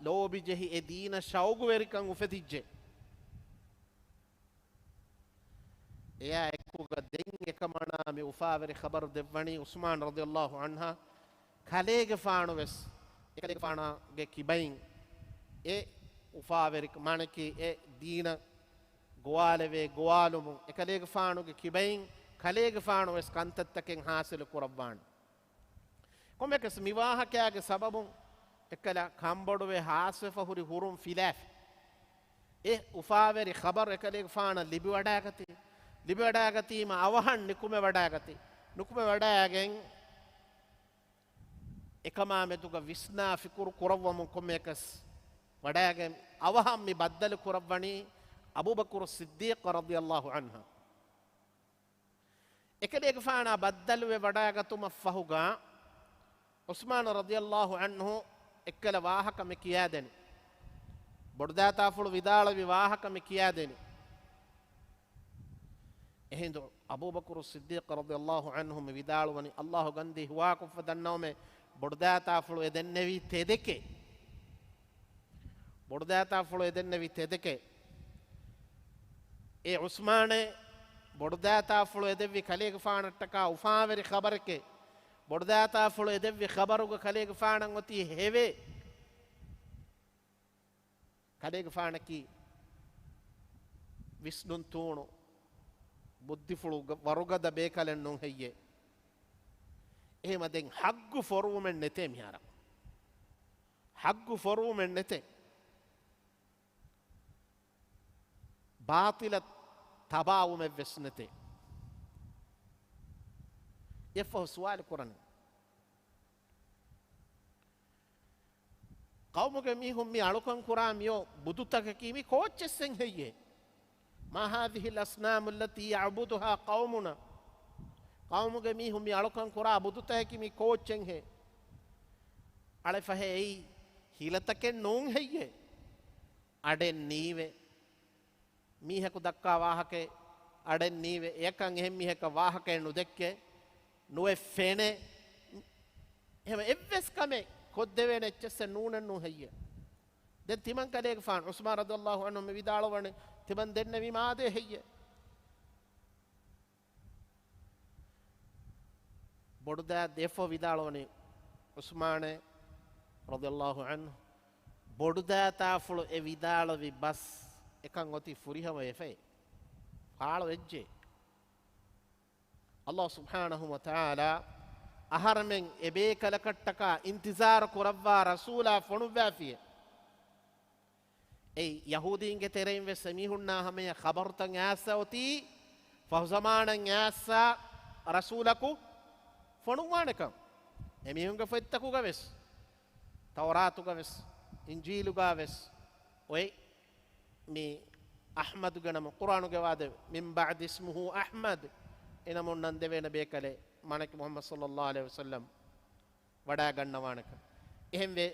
ލޯބި ޖެހި، އެ ދީނަށް ޝައުގުވެރިކަން އުފެދިއްޖެ. އެއާ އެކުގަ ދެން އެކަމަނާ މި އުފާވެރި ޚަބަރު ދެއްވަނީ ޢުސްމާނު ރަޟިޔައްލާހު ޢަންހާ، ކަލޭގެފާނު ވެސް އެކަލޭގެފާނާގެ ކިބައިން އެ އުފާވެރި، މާނަކީ އެ ދީނަށް ގޮވާލެވޭ ގޮވާލުމުން އެކަލޭގެފާނުގެ ކިބައިން ކަލޭގެފާނު ވެސް ކަންތައްތަކެއް ޙާޞިލު ކުރައްވާނެ. ކޮންމެއަކަސް މި ވާހަކައިގެ ސަބަބުން އެއްކަލަ ކަންބޮޑުވެ ހާސްވެފަ ހުރި ހުރުން ފިލާފި. އެ އުފާވެރި ޚަބަރު އެކަލޭގެފާނަށް ލިބިވަޑައިގަތީ، ލިބިވަޑައިގަތީމަ އަވަހަށް ނިކުމެވަޑައިގަތީ. ނުކުމެވަޑައިގެން އެކަމާ މެދުގަ ވިސްނާ ފިކުރު ކުރައްވަމުން ކޮންމެއަކަސް ވަޑައިގެން އަވަހަށް މި ބައްދަލު ކުރައްވަނީ އަބޫބަކުރު ޞިއްދީޤް ރަޟިޔައްލާހު ޢަންހު. އެކަލޭގެފާނާ ބައްދަލުވެ ވަޑައިގަތުމަށްފަހުގަ ޢުސްމާނު ރަޟިޔައްލާހު ޢަންހު އެއްކަލަ ވާހަކަ މި ކިޔާދެނީ. ބޮޑުދާތާފުޅު ވިދާޅުވި ވާހަކަ މި ކިޔާދެނީ. އެހިނދު އަބޫބަކުރު ޞިއްދީޤް ރަޟިޔައްލާހު ޢަންހު މި ވިދާޅުވަނީ، ﷲ ގަންދީ ހުވާކޮށްފަ ދަންނަވަމޭ، ބޮޑުދާތާފުޅު އެ ދެންނެވީ ތެދެކޭ. ބޮޑުދާތާފުޅު އެދެންނެވި ތެދެކޭ. އެ ޢުސްމާނޭ ބޮޑުދާތާފުޅު އެދެއްވި ކަލޭގެފާނަށްޓަކާ އުފާވެރި ޚަބަރެކޭ. ބޮޑުދާތާފުޅު އެދެއްވި ޚަބަރުގަ ކަލޭގެފާނަށް އޮތީ ހެވޭ. ކަލޭގެފާނަކީ ވިސްނުން ތޫނު ބުއްދިފުޅު ވަރުގަދަ ބޭކަލެއް ނޫން ހެއްޔޭ. އެހެމަ ދެން ޙައްގު ފޮރުވުމެއް ނެތޭ މިހާރަށް. ޙައްގު ފޮރުވުމެއް ނެތޭ. ބާޠިލަށް ތަބާވުމެއް ވެސް ނެތޭ. އެއަށްފަހު ސުވާލު ކުރަން. ޤައުމުގެ މީހުން މި އަޅުކަން ކުރާ މިއޮ ބުދުތަކަކީ މި ކޯއްޗެއްސެއް ހެއްޔޭ؟ ما هذه الأصنام التي يعبدها قومنا؟ ޤައުމުގެ މީހުން މި އަޅުކަން ކުރާ ބުދުތަކަކީ މި ކޯއްޗެއްހޭ؟ އަޅެފަހޭ އެއީ ހިލަތަކެއް ނޫން ހެއްޔޭ؟ އަޑެއް ނީވެ. މީހަކު ދައްކާ ވާހަކައެއް އަޑެއް ނީވެ. އެޔަކަށް އެހެން މީހަކަށް ވާހަކައެއް ނުދެއްކޭ. ނުވެ ފެނޭ. އެހެން އެއްވެސް ކަމެއް ކޮށްދެވޭނެ އެއްޗެއްސެއް ނޫނެއްނޫ ހެއްޔޭ؟ ދެން ތިމަން ކަލޭގެފާނު ޢުސްމާން ރަޟިޔަﷲ ޢަންހު މި ވިދާޅުވަނީ، ތިމަން ދެންނެވީމާ އާދޭ ހެއްޔޭ؟ ބޮޑުދައި ދެފޮ ވިދާޅުވަނީ ޢުސްމާނޭ ރަޟިޔަﷲ ޢަންހު. ބޮޑުދައިތާފުޅު އެ ވިދާޅުވި ބަސް އެކަން އޮތީ ފުރިހަމަ ވެފައި. ފާޅު ވެއްޖެ. ﷲ ސުބްޙާނަހޫ ވަތަޢާލާ އަހަރެމެން އެބޭކަލަކަށްޓަކާ އިންތިޒާރު ކުރައްވާ ރަސޫލާ ފޮނުއްވާފިޔޭ. އެއީ ޔަހޫދީންގެ ތެރެއިން ވެސް އެމީހުންނާ ހަމަޔަށް ޚަބަރުތައް އައިސް އޮތީ، ފަހުޒަމާނަށް އައިސް ރަސޫލަކު ފޮނުއްވާނެކަން. އެމީހުންގެ ފޮތްތަކުގަ ވެސް، ތައުރާތުގަ ވެސް، އިންޖީލުގަ ވެސް އޮތް މި އަޙްމަދުގެ ނަމުން ޤުރްއާނުގެ ވާދަ، "من بعد اسمه أحمد" އެ ނަމުން ނަން ދެވޭނެ ބޭކަލެއް މާނައަކީ މުޙައްމަދު ޞައްލައްލާހު ޢަލައިހި ވަސައްލަމް ވަޑައިގަންނަވާނެކަން. އެހެންވެ،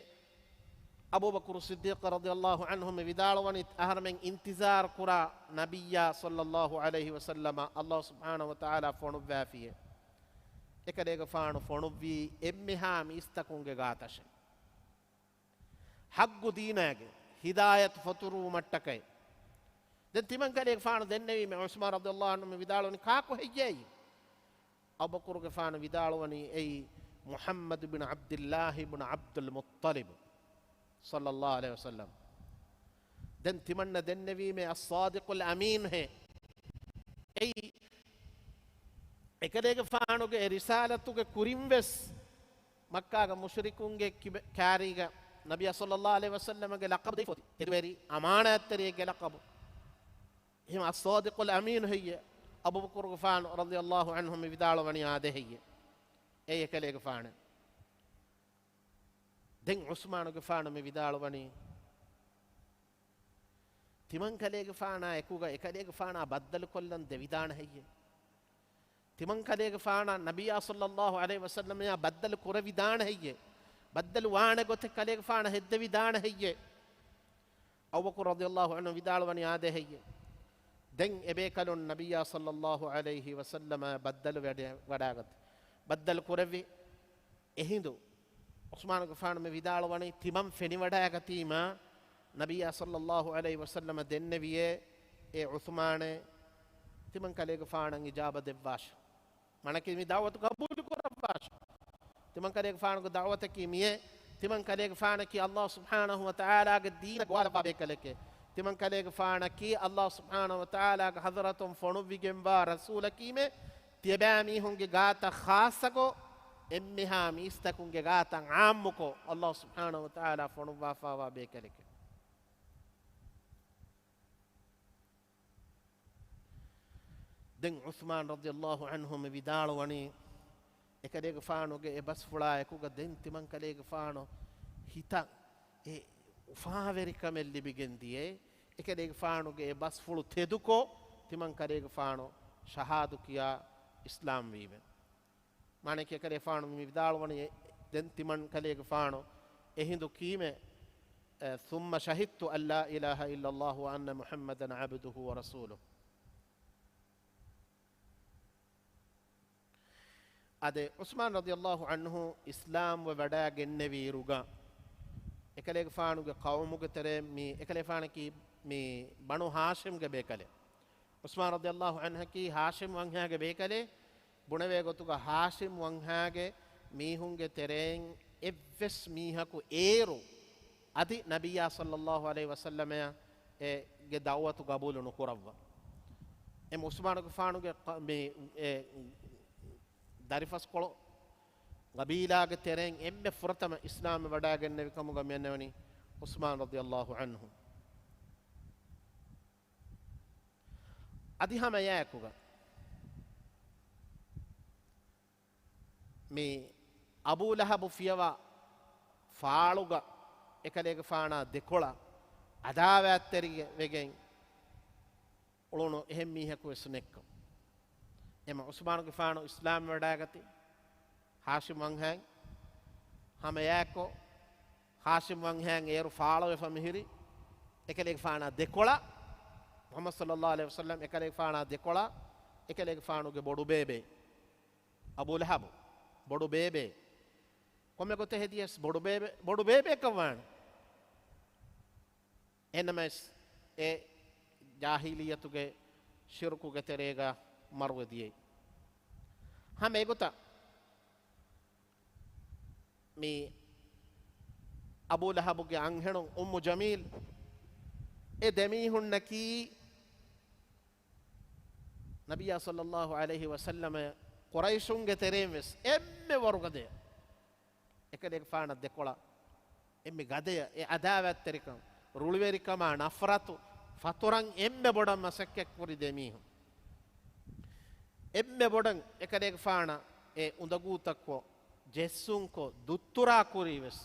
އަބޫބަކުރު ޞިއްދީޤު ރަޟިޔަﷲ ޢަންހު މި ވިދާޅުވަނީ، އަހަރެމެން އިންތިޒާރު ކުރާ ނަބިއްޔާ ޞައްލައްލާހު ޢަލައިހި ވަސައްލަމަށް ﷲ ސުބްޙާނަހޫ ވަތަޢާލާ ފޮނުއްވާފިޔޭ. އެކަލޭގެފާނު ފޮނުއްވީ އެންމެހާ މީސްތަކުންގެ ގާތަށޭ. ޙައްޤު ދީނާގެ ހިދާޔަތު ފޮތުރުވުމަށްޓަކައި. ދެން ތިމަން ކަލޭގެފާނު ދެންނެވީމެ، ޢުސްމާން ރަޟިޔަﷲ ޢަންހު މި ވިދާޅުވަނީ، ކާކު ހެއްޔޭ؟ އަބޫބަކުރުގެފާނު ވިދާޅުވަނީ، އެއީ މުޙައްމަދު ބިން ޢަބްދިއްލާހި ބިން ޢަބްދުލް މުއްޠަލިބު ޞައްލައްލާހު ޢަލައިހި ވަސައްލަމް. ދެން ތިމަންނަ ދެންނެވީމެ، އައްޞާދިޤުލް އަމީން ހޭ. އެއީ އެކަލޭގެފާނުގެ އެ ރިސާލަތުގެ ކުރިން ވެސް މައްކާގެ މުޝްރިކުންގެ ކިބަ-، ކާރީގަ ނަބިއްޔާ ޞައްލައްލާހު ޢަލައިހި ވަސައްލަމަގެ ލަޤަބު ދެއްވި އޮތީ. ތެދުވެރި އަމާނާތްތެރިއެއްގެ ލަޤަބު. އެހެން އައްޞާދިޤުލް އަމީނު ހެއްޔޭ؟ އަބޫބަކުރުގެފާނު ރަޟިޔަﷲ ޢަންހު މި ވިދާޅުވަނީ އާދޭ ހެއްޔޭ؟ އެއީ އެކަލޭގެފާނޭ. ދެން ޢުސްމާނުގެފާނު މި ވިދާޅުވަނީ، ތިމަން ކަލޭގެފާނާ އެކުގަ އެކަލޭގެފާނާ ބައްދަލުކޮށްލަން ދެވިދާނެ ހެއްޔޭ؟ ތިމަން ކަލޭގެފާނާ ނަބިއްޔާ ޞައްލައްލާހު ޢަލައިހި ވަސައްލަމަޔާ ބައްދަލު ކުރެވިދާނެ ހެއްޔޭ؟ ބައްދަލު ވާނެ ގޮތެއް ކަލޭގެފާނަ ހެއްދެވިދާނެ ހެއްޔޭ؟ އަބޫބަކުރު ރަޟިޔަﷲ ޢަންހު ވިދާޅުވަނީ އާދޭ ހެއްޔޭ؟ ދެން އެބޭކަލުން ނަބިއްޔާ ޞައްލައްލާހު ޢަލައިހި ވަސައްލަމަ ބައްދަލު ވެޑި-، ވަޑާގަތު. ބައްދަލު ކުރެއްވި. އެހިނދު ޢުސްމާނުގެފާނު މި ވިދާޅުވަނީ، ތިމަން ފެނިވަޑައިގަތީމާ، ނަބިއްޔާ ޞައްލައްލާހު ޢަލައިހި ވަސައްލަމަ ދެންނެވިޔޭ، އޭ ޢުސްމާނޭ، ތިމަން ކަލޭގެފާނަށް އިޖާބަ ދެއްވާށޭ. މާނައަކީ މި ދަޢުވަތު ޤަބޫލު ކުރައްވާށޭ. ތިމަން ކަލޭގެފާނުގެ ދަޢުވަތަކީ މިއޭ. ތިމަން ކަލޭގެފާނަކީ ﷲ ސުބްޙާނަހޫ ވަތަޢާލާގެ ދީނަށް ގޮވާލައްވާ ބޭކަލެކޭ. ތިމަން ކަލޭގެފާނަކީ ﷲ ސުބްޙާނަހޫ ވަތަޢާލާގެ ޙަޟްރަތުން ފޮނުއްވިގެންވާ ރަސޫލަކީމޭ. ތިޔަބައިމީހުންގެ ގާތަށް ޚާއްޞަކޮށް، އެންމެހާ މީސްތަކުންގެ ގާތަށް ޢާއްމުކޮށް، ﷲ ސުބްޙާނަހޫ ވަތަޢާލާ ފޮނުއްވާފައިވާ ބޭކަލެކޭ. ދެން ޢުސްމާން ރަޟިޔަﷲ ޢަންހު މި ވިދާޅުވަނީ، އެކަލޭގެފާނުގެ އެ ބަސްފުޅާ އެކުގަ ދެން ތިމަން ކަލޭގެފާނު ހިތަށް އެ އުފާވެރިކަމެއް ލިބިގެން ދިޔައޭ. އެކަލޭގެފާނުގެ އެ ބަސްފުޅު ތެދުކޮށް، ތިމަން ކަލޭގެފާނު ޝަހާދު ކިޔާ އިސްލާމް ވީމެ. މާނައަކީ އެކަލޭގެފާނު މި ވިދާޅުވަނީ، ދެން ތިމަން ކަލޭގެފާނު އެހިނދު ކީމެ، އެ، ثم شهدت أن لا إله إلا الله وأن محمدا عبده ورسوله. އާދެ، ޢުސްމާން ރަޟިޔަﷲ ޢަންހު އިސްލާމްވެ ވަޑައިގެންނެވިއިރުގަ، އެކަލޭގެފާނުގެ ޤައުމުގެ ތެރެއިން މި އެކަލޭގެފާނަކީ މި ބަނޫ ހާޝިމްގެ ބޭކަލެއް. ޢުސްމާން ރަޟިޔަﷲ ޢަންހަކީ ހާޝިމް ވަންހާގެ ބޭކަލެއް. ބުނެވޭ ގޮތުގަ ހާޝިމް ވަންހާގެ މީހުންގެ ތެރެއިން އެއްވެސް މީހަކު އޭރު އަދި ނަބިއްޔާ ޞައްލައްލާހު ޢަލައިހި ވަސައްލަމަޔަށް އެ ގެ ދަޢުވަތު ގަބޫލު ނުކުރައްވާ. އެ ޢުސްމާނުގެފާނުގެ ޤަ-، މި، އެ، ދަރިފަސްކޮޅު ގަބީލާގެ ތެރެއިން އެންމެ ފުރަތަމަ އިސްލާމް ވަޑައިގެންނެވި ކަމުގަ މިއަންނަވަނީ ޢުސްމާން ރަޟިޔަﷲ ޢަންހު. އަދި ހަމަ އެއާއެކުގަ މި އަބޫ ލަހަބު ފިޔަވާ ފާޅުގަ އެކަލޭގެފާނާ ދެކޮޅަށް އަދާވާތްތެރިވެގެން، އުޅުނު އެހެން މީހަކު ވެސް ނެއްކޮށް. އެމަ ޢުސްމާނުގެފާނު އިސްލާމް ވެވަޑައިގަތީ ހާޝިމް ވަންހައިން. ހަމައެއާއެކު ހާޝިމް ވަންހައިން އޭރު ފާޅުވެފަ މިހިރީ އެކަލޭގެފާނާ ދެކޮޅަށް، މުޙައްމަދު ޞައްލައްލާހު ޢަލައިހި ވަސައްލަމް އެކަލޭގެފާނާ ދެކޮޅަށް، އެކަލޭގެފާނުގެ ބޮޑުބޭބެ އަބޫ ލަހަބު، ބޮޑުބޭބެ. ކޮންމެ ގޮތެއް ހެދިޔަސް ބޮޑުބޭބެ، ބޮޑުބޭބެއަކަށް ވާނެ. އެނަމަވެސް އެ ޖާހިލިއްޔަތުގެ ޝިރުކުގެ ތެރޭގަ މަރުވެ ދިޔައީ. ހަމަ އެގޮތަށް މި އަބޫ ލަހަބުގެ އަންހެނުން އުއްމު ޖަމީލް، އެ ދެމީހުންނަކީ ނަބިއްޔާ ޞައްލައްލާހު ޢަލައިހި ވަސައްލަމަ ޤުރައިޝުންގެ ތެރެއިން ވެސް އެންމެ ވަރުގަދަ އެކަލޭގެފާނަށް ދެކޮޅަށް އެންމެ ގަދަޔަށް އެ ޢަދާވާތްތެރިކަން، ރުޅިވެރިކަމާ ނަފްރަތު ފަތުރަން އެންމެ ބޮޑަށް މަސައްކަތްކުރި ދެމީހުން. އެންމެ ބޮޑަށް އެކަލޭގެފާނަށް އެ އުނދަގޫތައްކޮށް، ޖެއްސުންކޮށް، ދުއްތުރާ ކުރީ ވެސް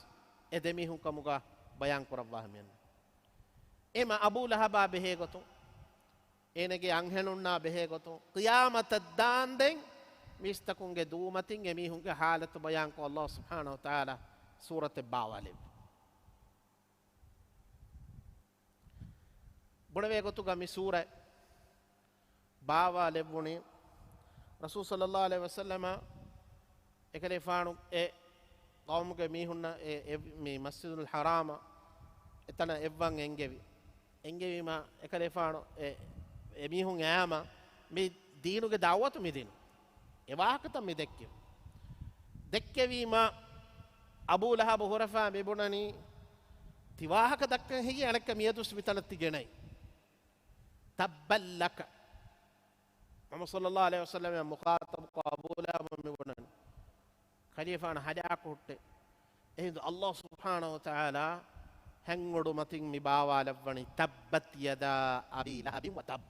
އެ ދެމީހުން ކަމުގަ ބަޔާން ކުރައްވާ ހަމައެއްނު. އެމަ އަބޫ ލަހަބާ ބެހޭ ގޮތުން، އޭނަގެ އަންހެނުންނާ ބެހޭ ގޮތުން ޤިޔާމަތަށް ދާންދެން މީސްތަކުންގެ ދޫމަތިން އެމީހުންގެ ޙާލަތު ބަޔާންކޮށް ﷲ ސުބްޙާނަހޫ ވަތަޢާލާ ސޫރަތެއް ބާވާލެއްވި. ބުނެވޭ ގޮތުގަ މި ސޫރަތް ބާވާލެއްވުނީ، ރަސޫލު ޞައްލައްލާހު ޢަލައިހި ވަސައްލަމަ އެކަލޭފާނު އެ ޤައުމުގެ މީހުންނަށް އެ، އެ، މި މަސްޖިދުލް ޙަރާމަށް އެތަނަށް އެއްވަން އެންގެވި. އެންގެވީމަ އެކަލޭފާނު އެ، އެމީހުން އައީމަ މި ދީނުގެ ދަޢުވަތު މިދިނުން. އެ ވާހަކަތައް މި ދެއްކެވި. ދެއްކެވީމަ އަބޫ ލަހަބު ހުރެފާ މިބުނަނީ، ތި ވާހަކަ ދައްކަން ހެއްޔޭ އަނެއްކާ މިއަދުސް މިތަނަށް ތި ގެނައީ؟ ތައްބައްލަކަ. މުޙައްމަދު ޞައްލައްލާހު ޢަލައިހި ވަސައްލަމަ މުޚާޠަބުކޮށް އަބޫ ލަހަބު މިބުނަނީ، ޚަލީފާނަށް ހަލާކު ހުއްޓޭ. އެހިނދު ﷲ ސުބްޙާނަހޫ ވަތަޢާލާ ހެންއުޑު މަތިން މި ބާވާލައްވަނީ، تبت يدا أبي لهب وتب.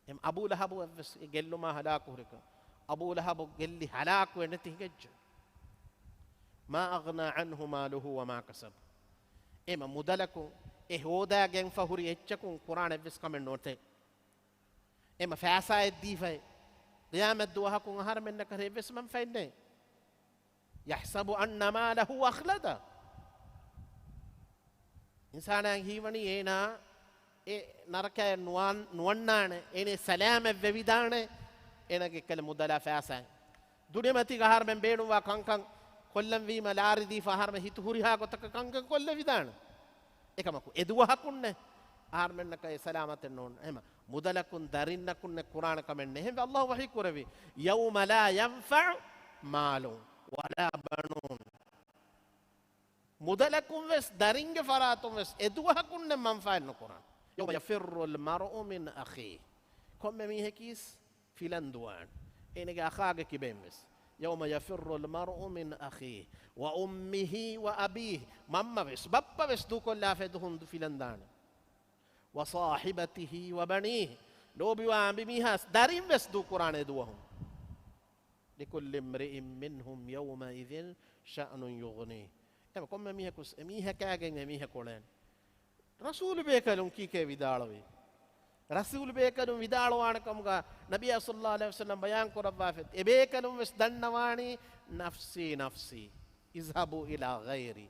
އެމް އަބޫ ލަހަބު އެއްވެސް އެ ގެއްލުމާ ހަލާކު ހުރިކަން، އަބޫ ލަހަބު ގެއްލި ހަލާކުވެ ނެތި ހިނގައްޖެ. ما أغنى عنه ماله وما كسب. އެމަ މުދަލަކުން އެ ހޯދާގެންފަ ހުރި އެއްޗަކުން ކުރާނެ އެއްވެސް ކަމެއް ނޯތޭ. އެމަ ފައިސާއެއް ދީފައި، ޤިޔާމަތް ދުވަހަކުން އަހަރެމެންނަކަށް އެއްވެސް މަންފައެއް ނެތް. يحسب أن ماله أخلده. އިންސާނާއަށް ހީވަނީ އޭނާ އެ ނަރަކައަށް ނުވަން-، ނުވަންނާނެ، އޭނަ ސަލާމަތް ވެވިދާނެ، އޭނަގެ އެއްކަލަ މުދަލާ ފައިސާއެއް. ދުނިޔެމަތީގަ އަހަރެމެން ބޭނުންވާ ކަންކަން ކޮށްލަން ވީމަ، ލާރި ދީފަ އަހަރެމެން ހިތު ހުރިހާ ގޮތަކަށް ކަންކަން ކޮށްލެވިދާނެ. އެކަމަކު އެ ދުވަހަކުންނެ އަހަރެމެންނަކަށް އެ ސަލާމަތެއް ނޯންނާނެ. އެހެން މުދަލަކުން ދަރިންނަކުންނެ ކުރާނެ ކަމެއް ނެތް. އެހެންވެ ﷲ ވަޙީ ކުރެއްވި، يوم لا ينفع مال ولا بنون. މުދަލަކުން ވެސް ދަރިންގެ ފަރާތުން ވެސް އެ ދުވަހަކުންނެ މަންފާއެއް ނުކުރާނެ. يوم يفر المرء من أخيه. ކޮންމެ މީހަކީސް ފިލަން ދުވާނެ. އޭނަގެ އަޚާގެ ކިބައިން ވެސް. يوم يفر المرء من أخيه وأمه وأبيه. މަންމަ ވެސް، ބައްޕަ ވެސް ދޫކޮށްލާފައި ދުހުން ފިލަން ދާނެ. وصاحبته وبنيه. ލޯބިވާ އަނބިމީހާ ދަރިން ވެސް ދޫކުރާނެ ދުވަހުން. لكل امرئ منهم يومئذ شأن يغنيه. އެމަ ކޮންމެ މީހަކު އެމީހަކާގެން އެމީހަކު އުޅޭނެ. ރަސޫލު ބޭކަލުން ކީކޭ ވިދާޅުވީ؟ ރަސޫލު ބޭކަލުން ވިދާޅުވާނެ ކަމުގަ ނަބިއްޔާ ޞައްލައްލާހު ޢަލައިހި ވަސައްލަމް ބަޔާން ކުރައްވާފަ، އެ ބޭކަލުން ވެސް ދަންނަވާނީ، نفسي نفسي، اذهبوا إلى غيري.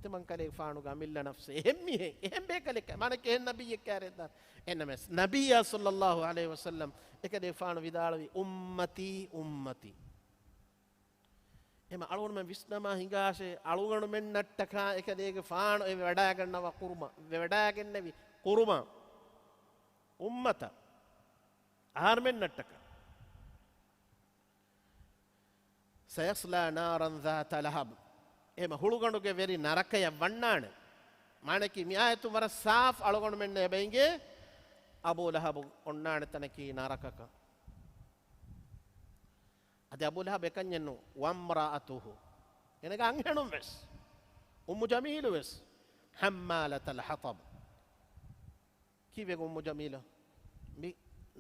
ތިމަން ކަލޭގެފާނުގެ އަމިއްލަ ނަފްސޭ އެހެން މީހެއް، އެހެން ބޭކަލެއް، މާނަ އެހެން ނަބިއްޔެއް ކާރެއް ދާނެ. އެނަމެސް ނަބިއްޔާ ޞައްލައްލާހު ޢަލައިހި ވަސައްލަމް އެކަލޭގެފާނު ވިދާޅުވީ، أمتي أمتي. އެމަ އަޅުގަނޑުމެން ވިސްނަމާ ހިނގާށޭ، އަޅުގަނޑުމެންނަށްޓަކާ އެކަލޭގެފާނު އެ ވެވަޑައިގަންނަވާ ކުރުމަށް، ވެވަޑައިގެންނެވި ކުރުމަށް، އުއްމަތަށް، އަހަރުމެންނަށްޓަކާ. سيصلى نارا ذات لهب. އެމަ ހުޅުގަނޑުގެ ވެރި ނަރަކަޔަށް ވަންނާނެ. މާނަކީ މި އާޔަތުން ވަރަށް ސާފް އަޅުގަނޑުމެންނަށް އެބައިނގޭ އަބޫ ލަހަބު އޮންނާނެ ތަނަކީ ނަރަކަކަށް. އަދި އަބޫ ލަހަބް އެކަންޏެއްނު، وامرأته، އޭނަގެ އަންހެނުން ވެސް، އުއްމު ޖަމީލު ވެސް، حمالة الحطب. ކީއްވެ އުއްމު ޖަމީލު؟ މި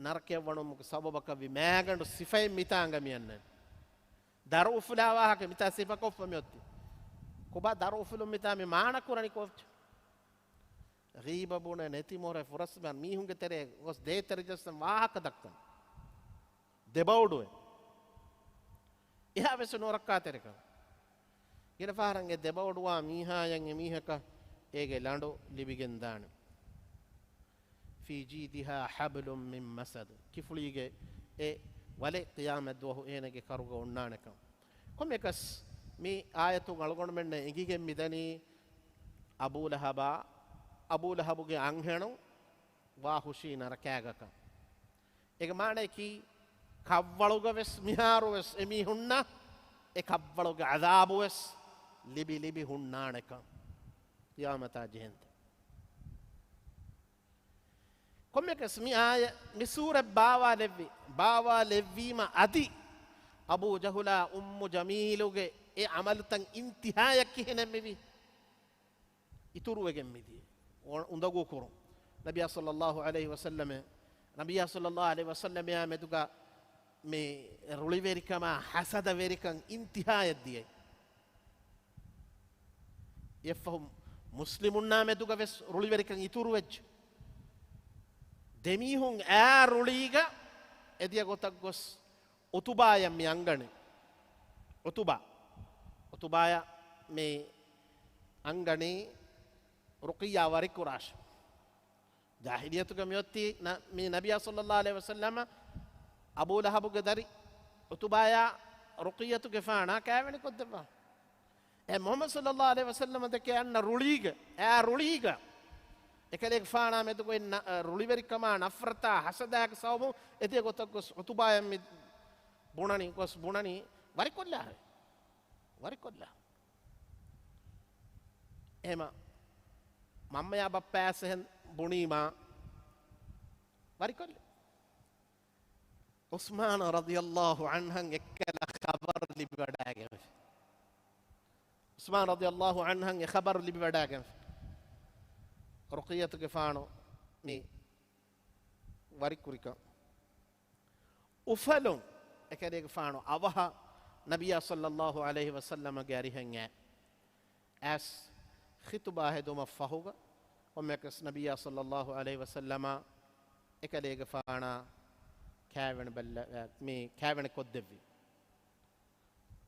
ނަރަކަޔަށް ވަނުމުގެ ސަބަބަކަށް ވި މާގަނޑު ސިފައެއް މިތާނގަ މިއަންނަނީ. ދަރު އުފުލާ ވާހަކަ މިތާ ސިފަކޮށްފަ މިއޮތީ. ކޮބާ ދަރު އުފުލުން މިތާ މި މާނަ ކުރަނީ ކޯއްޗެއް؟ ޣީބަ ބުނެ، ނެތިމޮރެ، ފުރަސްބަ މީހުންގެ ތެރޭ ގޮސް ދޭތެރެޖައްސަން ވާހަކަ ދައްކަން. ދެބައުޑުވެ. އެހާވެސް ނުރައްކާތެރިކަން. ގިނަ ފަހަރަށް އެ ދެބައުޑުވާ މީހާޔަށް އެމީހަކަށް އޭގެ ލަނޑު ލިބިގެން ދާނެ. فِي جِيدِهَا حَبْلٌ مِّن مَّسَدٍ. ކިފުޅީގެ އެ ވަލެއް ޤިޔާމަތް ދުވަހު އޭނަގެ ކަރުގަ އޮންނާނެކަން. ކޮންމެއަކަސް މި އާޔަތުން އަޅުގަނޑުމެންނަށް އެނގިގެން މިދަނީ އަބޫ ލަހަބާ، އަބޫ ލަހަބުގެ އަންހެނުން ވާ ހުށީ ނަރަކާގަކަން. އޭގެ މާނަޔަކީ، ކަށްވަޅުގަ ވެސް މިހާރު ވެސް އެމީހުންނަށް އެ ކަށްވަޅުގެ ޢަޛާބު ވެސް ލިބި ލިބި ހުންނާނެކަން ޤިޔާމަތާ ޖެހެންދެން. ކޮންމެއަކަސް މި އާޔަ، މި ސޫރަތް ބާވާލެއްވި، ބާވާލެއްވީމަ އަދި އަބޫ ޖަހުލާ އުއްމު ޖަމީލުގެ އެ ޢަމަލުތައް އިންތިހާޔަށް ކިހިނެއް މިވީ؟ އިތުރުވެގެން މިދިޔަ. އު-، އުނދަގޫ ކުރުން. ނަބިޔާ ޞައްލައްލާހު ޢަލައިހި ވަސައްލަމަ، ނަބިޔާ ޞައްލައްލާހު ޢަލައިހި ވަސައްލަމައާ މެދުގަ މި ރުޅިވެރިކަމާ ޙަސަދަވެރިކަން އިންތިހާޔަށް ދިޔަ. އެއަށްފަހު މުސްލިމުންނާ މެދުގަ ވެސް ރުޅިވެރިކަން އިތުރުވެއްޖެ. ދެމީހުން އާ ރުޅީގަ އެދިޔަ ގޮތަށް ގޮސް ޢުތުބާޔަށް މި އަންގަނީ. ޢުތުބާ. ޢުތުބާޔަށް މި އަންގަނީ ރުޤިއްޔާ ވަރިކުރާށޭ. ޖާހިލިއްޔަތުގަ މިއޮތީ ނަ-، މި ނަބިޔާ ޞައްލައްލާހު ޢަލައިހި ވަސައްލަމަ އަބޫ ލަހަބުގެ ދަރި ޢުތުބާޔާ ރުޤިއްޔަތުގެފާނާ ކާވެނިކޮށްދެއްވާ. އެ މުޙައްމަދު ޞައްލައްލާހު ޢަލައިހި ވަސައްލަމަ ދެކެ އަންނަ ރުޅީގަ، އާ ރުޅީގަ، އެކަލޭގެފާނާ މެދުގައި ނަ-، ރުޅިވެރިކަމާ ނަފްރަތާ ޙަސަދާގެ ސަބަބުން އެދިޔަ ގޮތަށް ގޮސް ޢުތުބާޔަށް މި ބުނަނީ، ގޮސް ބުނަނީ، ވަރިކޮށްލާށޭ. ވަރިކޮށްލާ. އެހެމަ މަންމަޔާ ބައްޕަޔާ އެހެން ބުނީމާ، ވަރިކޮށްލި. ޢުސްމާނު ރަޟިޔައްލާހު ޢަންހަށް އެއްކަލަ ޚަބަރު ލިބިވަޑައިގެންފި. ޢުސްމާނު ރަޟިޔައްލާހު ޢަންހަށް އެ ޚަބަރު ލިބިވަޑައިގެންފި. ރުޤިއްޔަތުގެފާނު މި ވަރިކުރިކަން. އުފަލުން އެކަލޭގެފާނު އަވަހަށް ނަބިއްޔާ ޞައްލައްލާހު ޢަލައިހި ވަސައްލަމަގެ އަރިހަށް އައި، އައިސް ޚިޠުބާ ހެދުމަށް ފަހުގަ، ކޮންމެއަކަސް ނަބިއްޔާ ޞައްލައްލާހު ޢަލައިހި ވަސައްލަމަ އެކަލޭގެފާނާ ކާވެނި ބައްލަ-، މި ކާވެނި ކޮށްދެއްވި.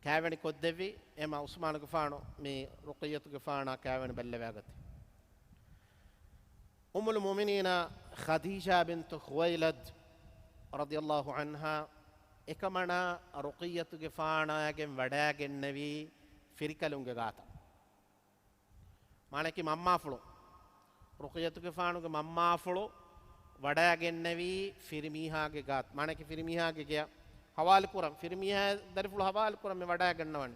ކާވެނި ކޮށްދެއްވި. އެމަ ޢުސްމާނުގެފާނު މި ރުޤިއްޔަތުގެފާނާ ކާވެނި ބައްލަވާގަތީ. އުއްމުލް މުއުމިނީނާ ޚަދީޖާ ބިންތު ޚުވައިލަދް ރަޟިޔައްލާހު ޢަންހާ އެކަމަނާ ރުޤިއްޔަތުގެފާނާގެން ވަޑައިގެންނެވީ ފިރިކަލުންގެ ގާތަށް. މާނައަކީ މަންމާފުޅު. ރުޤިއްޔަތުގެފާނުގެ މަންމާފުޅު ވަޑައިގެންނެވީ ފިރިމީހާގެ ގާތަށް. މާނައަކީ ފިރިމީހާގެ ގެޔަށް ހަވާލުކުރަން، ފިރިމީހާ ދަރިފުޅު ހަވާލުކުރަން މި ވަޑައިގަންނަވަނީ.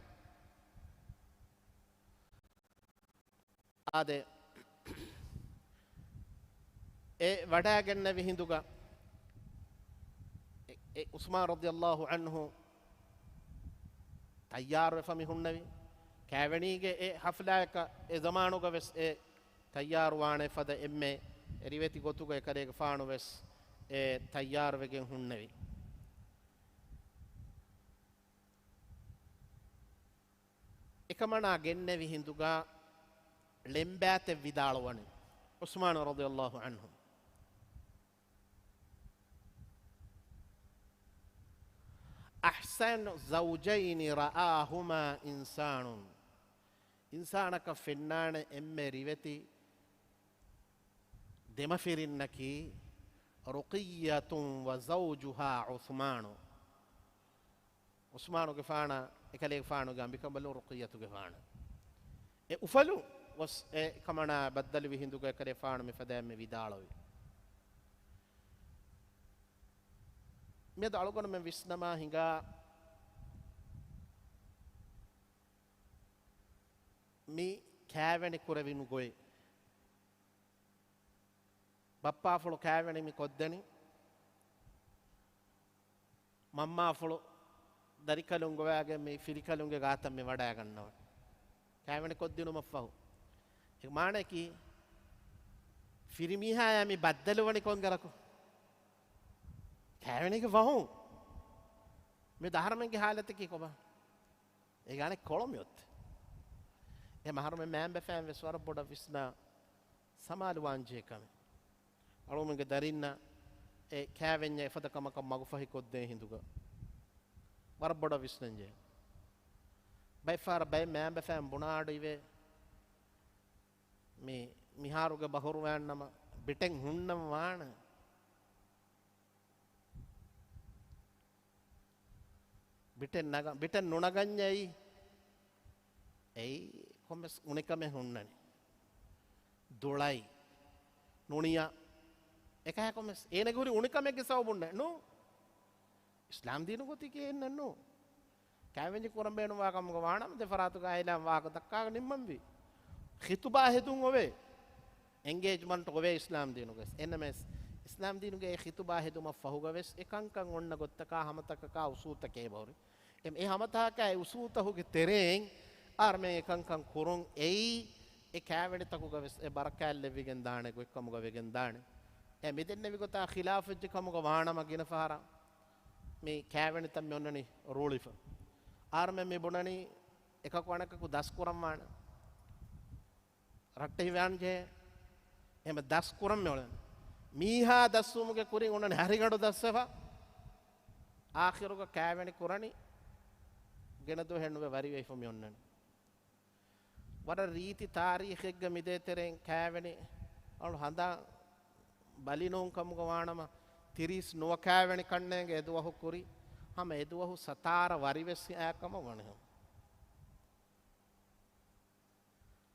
އާދެ، އެ ވަޑައިގެންނެވި ހިނދުގަ އެ، އެ ޢުސްމާން ރަޟިޔައްލާހު ޢަންހު ތައްޔާރުވެފަ މި ހުންނެވި. ކާވެނީގެ އެ ޙަފްލާއަކަށް އެ ޒަމާނުގަ ވެސް އެ ތައްޔާރުވާނެ ފަދަ އެންމެ ރިވެތި ގޮތުގަ އެކަލޭގެފާނު ވެސް އެ ތައްޔާރުވެގެން ހުންނެވި. އެކަމަނާ ގެންނެވި ހިނދުގަ ޅެންބާތެއް ވިދާޅުވަނީ ޢުސްމާނު ރަޟިޔައްލާހު ޢަންހު. أحسن زوجين رآهما إنسان. އިންސާނަކަށް ފެންނާނެ އެންމެ ރިވެތި ދެމަފިރިންނަކީ ރުޤިއްޔަތު وزوجها عثمان. ޢުސްމާނުގެފާނާ އެކަލޭގެފާނުގެ އަނބިކަނބަލުން ރުޤިއްޔަތުގެފާނު. އެ އުފަލުން ގޮސް އެ ކަމަނާ ބައްދަލުވި ހިނދުގަ އެކަލޭފާނު މިފަދައިން މި ވިދާޅުވި. މިއަދު އަޅުގަނޑުމެން ވިސްނަމާ ހިނގާ މި ކާވެނި ކުރެވިނު ގޮތް. ބައްޕާފުޅު ކާވެނި މި ކޮށްދެނީ. މަންމާފުޅު ދަރިކަލުން ގޮވާގެން މި ފިރިކަލުންގެ ގާތަށް މި ވަޑައިގަންނަވަން. ކާވެނި ކޮށްދިނުމަށްފަހު. އެ މާނައަކީ، ފިރިމީހާޔާ މި ބައްދަލުވަނީ ކޮންގަރަކު؟ ކާވެނީގެ ފަހުން. މި އަހަރުމެންގެ ހާލަތަކީ ކޮބާ؟ އޭގެ އަނެއް ކޮޅު މިއޮތީ. އެ އަހަރުމެން މައިންބަފައިން ވެސް ވަރަށް ބޮޑަށް ވިސްނާ ސަމާލުވާންޖެހޭ ކަމެއް. އަޅުމެންގެ ދަރިންނަށް އެ ކާވެންޏަށް އެފަދަ ކަމަކަށް މަގުފަހިކޮށްދޭ ހިނދުގަ ވަރަށް ބޮޑަށް ވިސްނަންޖެހޭ. ބައެއްފަހަރަށް ބައެއް މައިންބަފައިން ބުނާ އަޑު އިވޭ، މި، މިހާރުގެ ބަހުރުވައިންނަމަ ބިޓެއް ހުންނަން ވާނެ. ބިޓެއް ނަގަ-، ބިޓެއް ނުނަގަންޏައީ. އެއީ ކޮންމެސް އުނިކަމެއް ހުންނަނީ. ދުޅައި، ނުނިޔަ، އެކަހަ ކޮންމެސް އޭނަގެ ހުރި އުނިކަމެއްގެ ސަބަބުންނެއް ނޫ. އިސްލާމް ދީނުގަ އޮތީ އެއްނެއް ނޫ. ކާވެންޏެއް ކުރަން ބޭނުންވާ ކަމުގަ ވާނަމަ ދެ ފަރާތުގަ އާއިލާން ވާހަކަ ދައްކާގެ ނިންމަންވީ. ޚިތުބާ ހެދުން އޮވޭ. އެންގޭޖްމަންޓް އޮވޭ އިސްލާމް ދީނުގަ. އެންނަމެސް އިސްލާމް ދީނުގެ އެ ޚިތުބާ ހެދުމަށް ފަހުގަވެސް އެ ކަންކަން އޮންނަ ގޮތަކާ ހަމަތަކަކާ އުސޫލުތަކޭ ބަހުރި. އެ، އެ ހަމަތަކާ އެ އުސޫލުތަކުގެ ތެރެއިން އަހަރުމެން އެ ކަންކަން ކުރުން އެއީ، އެ ކާވެނިތަކުގަވެސް އެ ބަރަކާތް ލެއްވިގެން ދާނެ ގޮތްކަމުގަ ވެގެން ދާނެ. އެ މިދެންނެވި ގޮތާ ޚިލާފުވެއްޖެ ކަމުގަ ވާނަމަ ގިނަ ފަހަރަށް މި ކާވެނިތައް މި އޮންނަނީ ރޫޅިފަ. އަހަރުމެން މި ބުނަނީ އެކަކު އަނެކަކު ދަސް ކުރަން ވާނެ. ރައްޓެހިވާންޖެހޭ. އެހެން ދަސް ކުރަން މި އޮންނަނީ. މީހާ ދަސްވުމުގެ ކުރިން އޮންނަނީ ހަރިގަނޑު ދަސްވެފަ. އާޚިރުގަ ކާވެނި ކުރަނީ ގިނަ ދުވަހެއް ނުވެ ވަރިވެފަ މި އޮންނަނީ. ވަރަށް ރީތި ތާރީޚެއްގަ މިދޭތެރެއިން ކާވެނި އަޅު ހަނދާން ބަލި ނޫން ކަމުގަ ވާނަމަ، ތިރީސް ނުވަ ކާވެނި ކަންނޭނގެ އެދުވަހު ކުރި ހަމަ އެދުވަހު ސަތާރަ ވަރިވެސް އައިކަމަށް ވަނިހަމަ.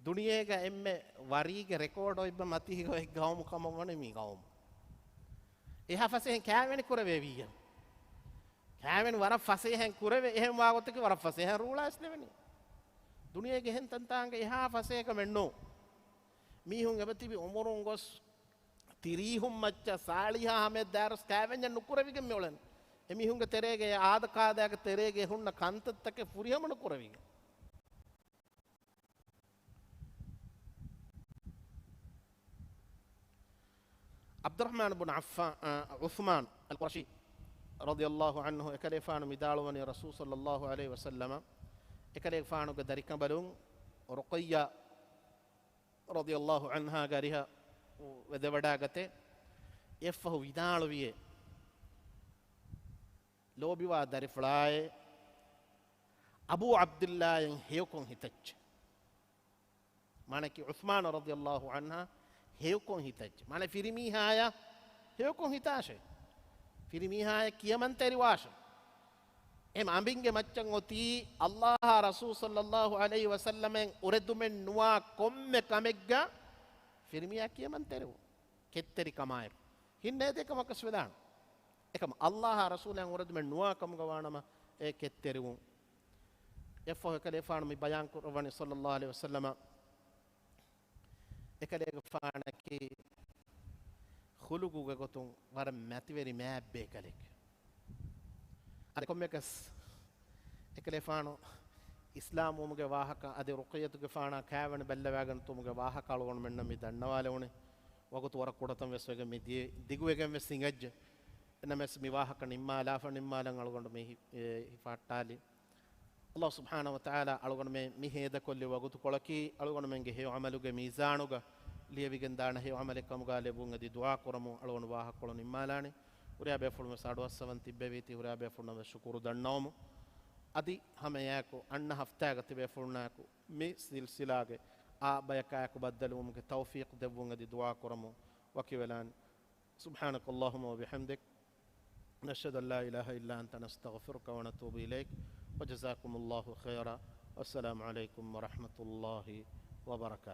ދުނިޔޭގަ އެންމެ ވަރީގެ ރެކޯޑް އޮތް މަތީގަ އޮތް ގައުމު ކަމަށް ވަނީ މި ގައުމު. އެހާ ފަސޭހައިން ކާވެނި ކުރެވޭ ވީއެއް. ކާވެނި ވަރަށް ފަސޭހައިން ކުރެވޭ، އެހެން ވާގޮތަކީ ވަރަށް ފަސޭހައިން ރޫޅާ އެސް ދެވެނީ. ދުނިޔޭގެ އެހެން ތަންތާނގެ އެހާ ފަސޭހަކަމެއް ނޫން. މީހުން އެބަތިބި އުމުރުން ގޮސް ތިރީހުން މައްޗަށް ސާޅީހާ ހަމަޔަށް ދާއިރުސް ކާވެންޏެއް ނުކުރެވިގެން މިއުޅެން. އެމީހުންގެ ތެރޭގެ އާދަކާދައިގެ ތެރޭގެ ހުންނަ ކަންތައްތަކެއް ފުރިހަމަ ނުކުރެވިގެން. ޢަބްދުއްރަޙްމާން ބުން ޢައްފާން، ޢުޘްމާން އަލްޤުރަޝީ ރަޟިޔަﷲ ޢަންހު އެކަލޭފާނު މިދާޅުވަނީ ރަސޫލު ޞައްލަﷲ ޢަލައިހި ވަސައްލަމަ އެކަލޭފާނުގެ ދަރިކަނބަލުން ރުޤައްޔާ ރަޟިޔަﷲ ޢަންހާގެ އަރިހަށް ވެދެވަޑާގަތެ އެއަށްފަހު ވިދާޅުވިއޭ، ލޯބިވާ ދަރިފުޅާއޭ، އަބޫ ޢަބްދިއްލާއަށް ހެޔޮކޮށް ހިތައްޗޭ. މާނައަކީ ޢުޘްމާނު ރަޟިޔަﷲ ޢަންހާ ހެޔޮކޮށް ހިތައްޗޭ. މާނަ ފިރިމީހާޔަށް ހެޔޮކޮށް ހިތާށޭ. ފިރިމީހާޔަށް ކިޔަމަންތެރިވާށޭ. އެ އަނބިންގެ މައްޗަށް އޮތީ ﷲ އާ ރަސޫލު ޞައްލަﷲ ޢަލައިހި ވަސައްލަމައިން އުރެދުމެއް ނުވާ ކޮންމެ ކަމެއްގަ ފިރިމީހާ ކިޔަމަންތެރިވުން. ކެތްތެރިކަމާއިރު. ހިންނޭ ދެ ކަމަކަސް ވެދާނެ. އެކަމަ ﷲ އާ ރަސޫލާ އުރެދުމެއް ނުވާ ކަމުގަ ވާނަމަ އެ ކެތްތެރިވުން. އެއަށްފަހު އެކަލޭފާނު މި ބަޔާން ކުރައްވަނީ ޞައްލަﷲ ޢަލައިހި ވަސައްލަމަ އެކަލޭގެފާނަކީ ޚުލުޤުގެ ގޮތުން ވަރަށް މަތިވެރި މާތް ބޭކަލެކެ. އަދި ކޮންމެއަކަސް އެކަލޭފާނު އިސްލާމްވުމުގެ ވާހަކަ އަދި ރުޤިއްޔަތުގެފާނާ ކާވެނި ބައްލަވާގެން އޮތުމުގެ ވާހަކަ އަޅުގަނޑުމެންނަށް މި ދަންނަވާލެވުނީ. ވަގުތު ވަރަށް ކުޑަތަން ވެސް ވެގެން މި ދި-، ދިގުވެގެން ވެސް ހިނގައްޖެ. އެންނަމެސް މި ވާހަކަ ނިންމާލާފަ ނިންމާލަން އަޅުގަނޑު މި ހި-، އެ، ހިފަހައްޓާލީ. ﷲ ސުބްޙާނަހޫ ވަތަޢާލާ އަޅުގަނޑުމެން މި ހޭދަކޮށްލި ވަގުތުކޮޅަކީ، އަޅުގަނޑުމެންގެ ހެޔޮ ޢަމަލުގެ މީޒާނުގަ ލިޔެވިގެން ދާނެ ހެޔޮ ޢަމަލެއް ކަމުގަ ލެއްވުން އެދި ދުޢާ ކުރަމުން އަޅުގަނޑު ވާހަކަކޮޅު ނިންމާލާނީ. ހުރިހާ ބޭފުޅުން ވެސް އަޑުއައްސަވަން ތިއްބެވީތީ ހުރިހާ ބޭފުޅުންނަށް ވެސް ޝުކުރު ދަންނަވަމު. އަދި ހަމައެއާއެކު އަންނަ ހަފްތާގަ ތިބޭފުޅުންނާއެކު މި ސިލްސިލާގެ އާ ބަޔަކާއެކު ބައްދަލުވުމުގެ ތައުފީޤު ދެއްވުން އެދި ދުޢާ ކުރަމުން ވަކިވެލާނީ. سبحانك اللهم وبحمدك، نشهد أن لا إله إلا أنت، نستغفرك ونتوب إليك، وجزاكم الله خيرا، والسلام عليكم ورحمة الله وبركاته.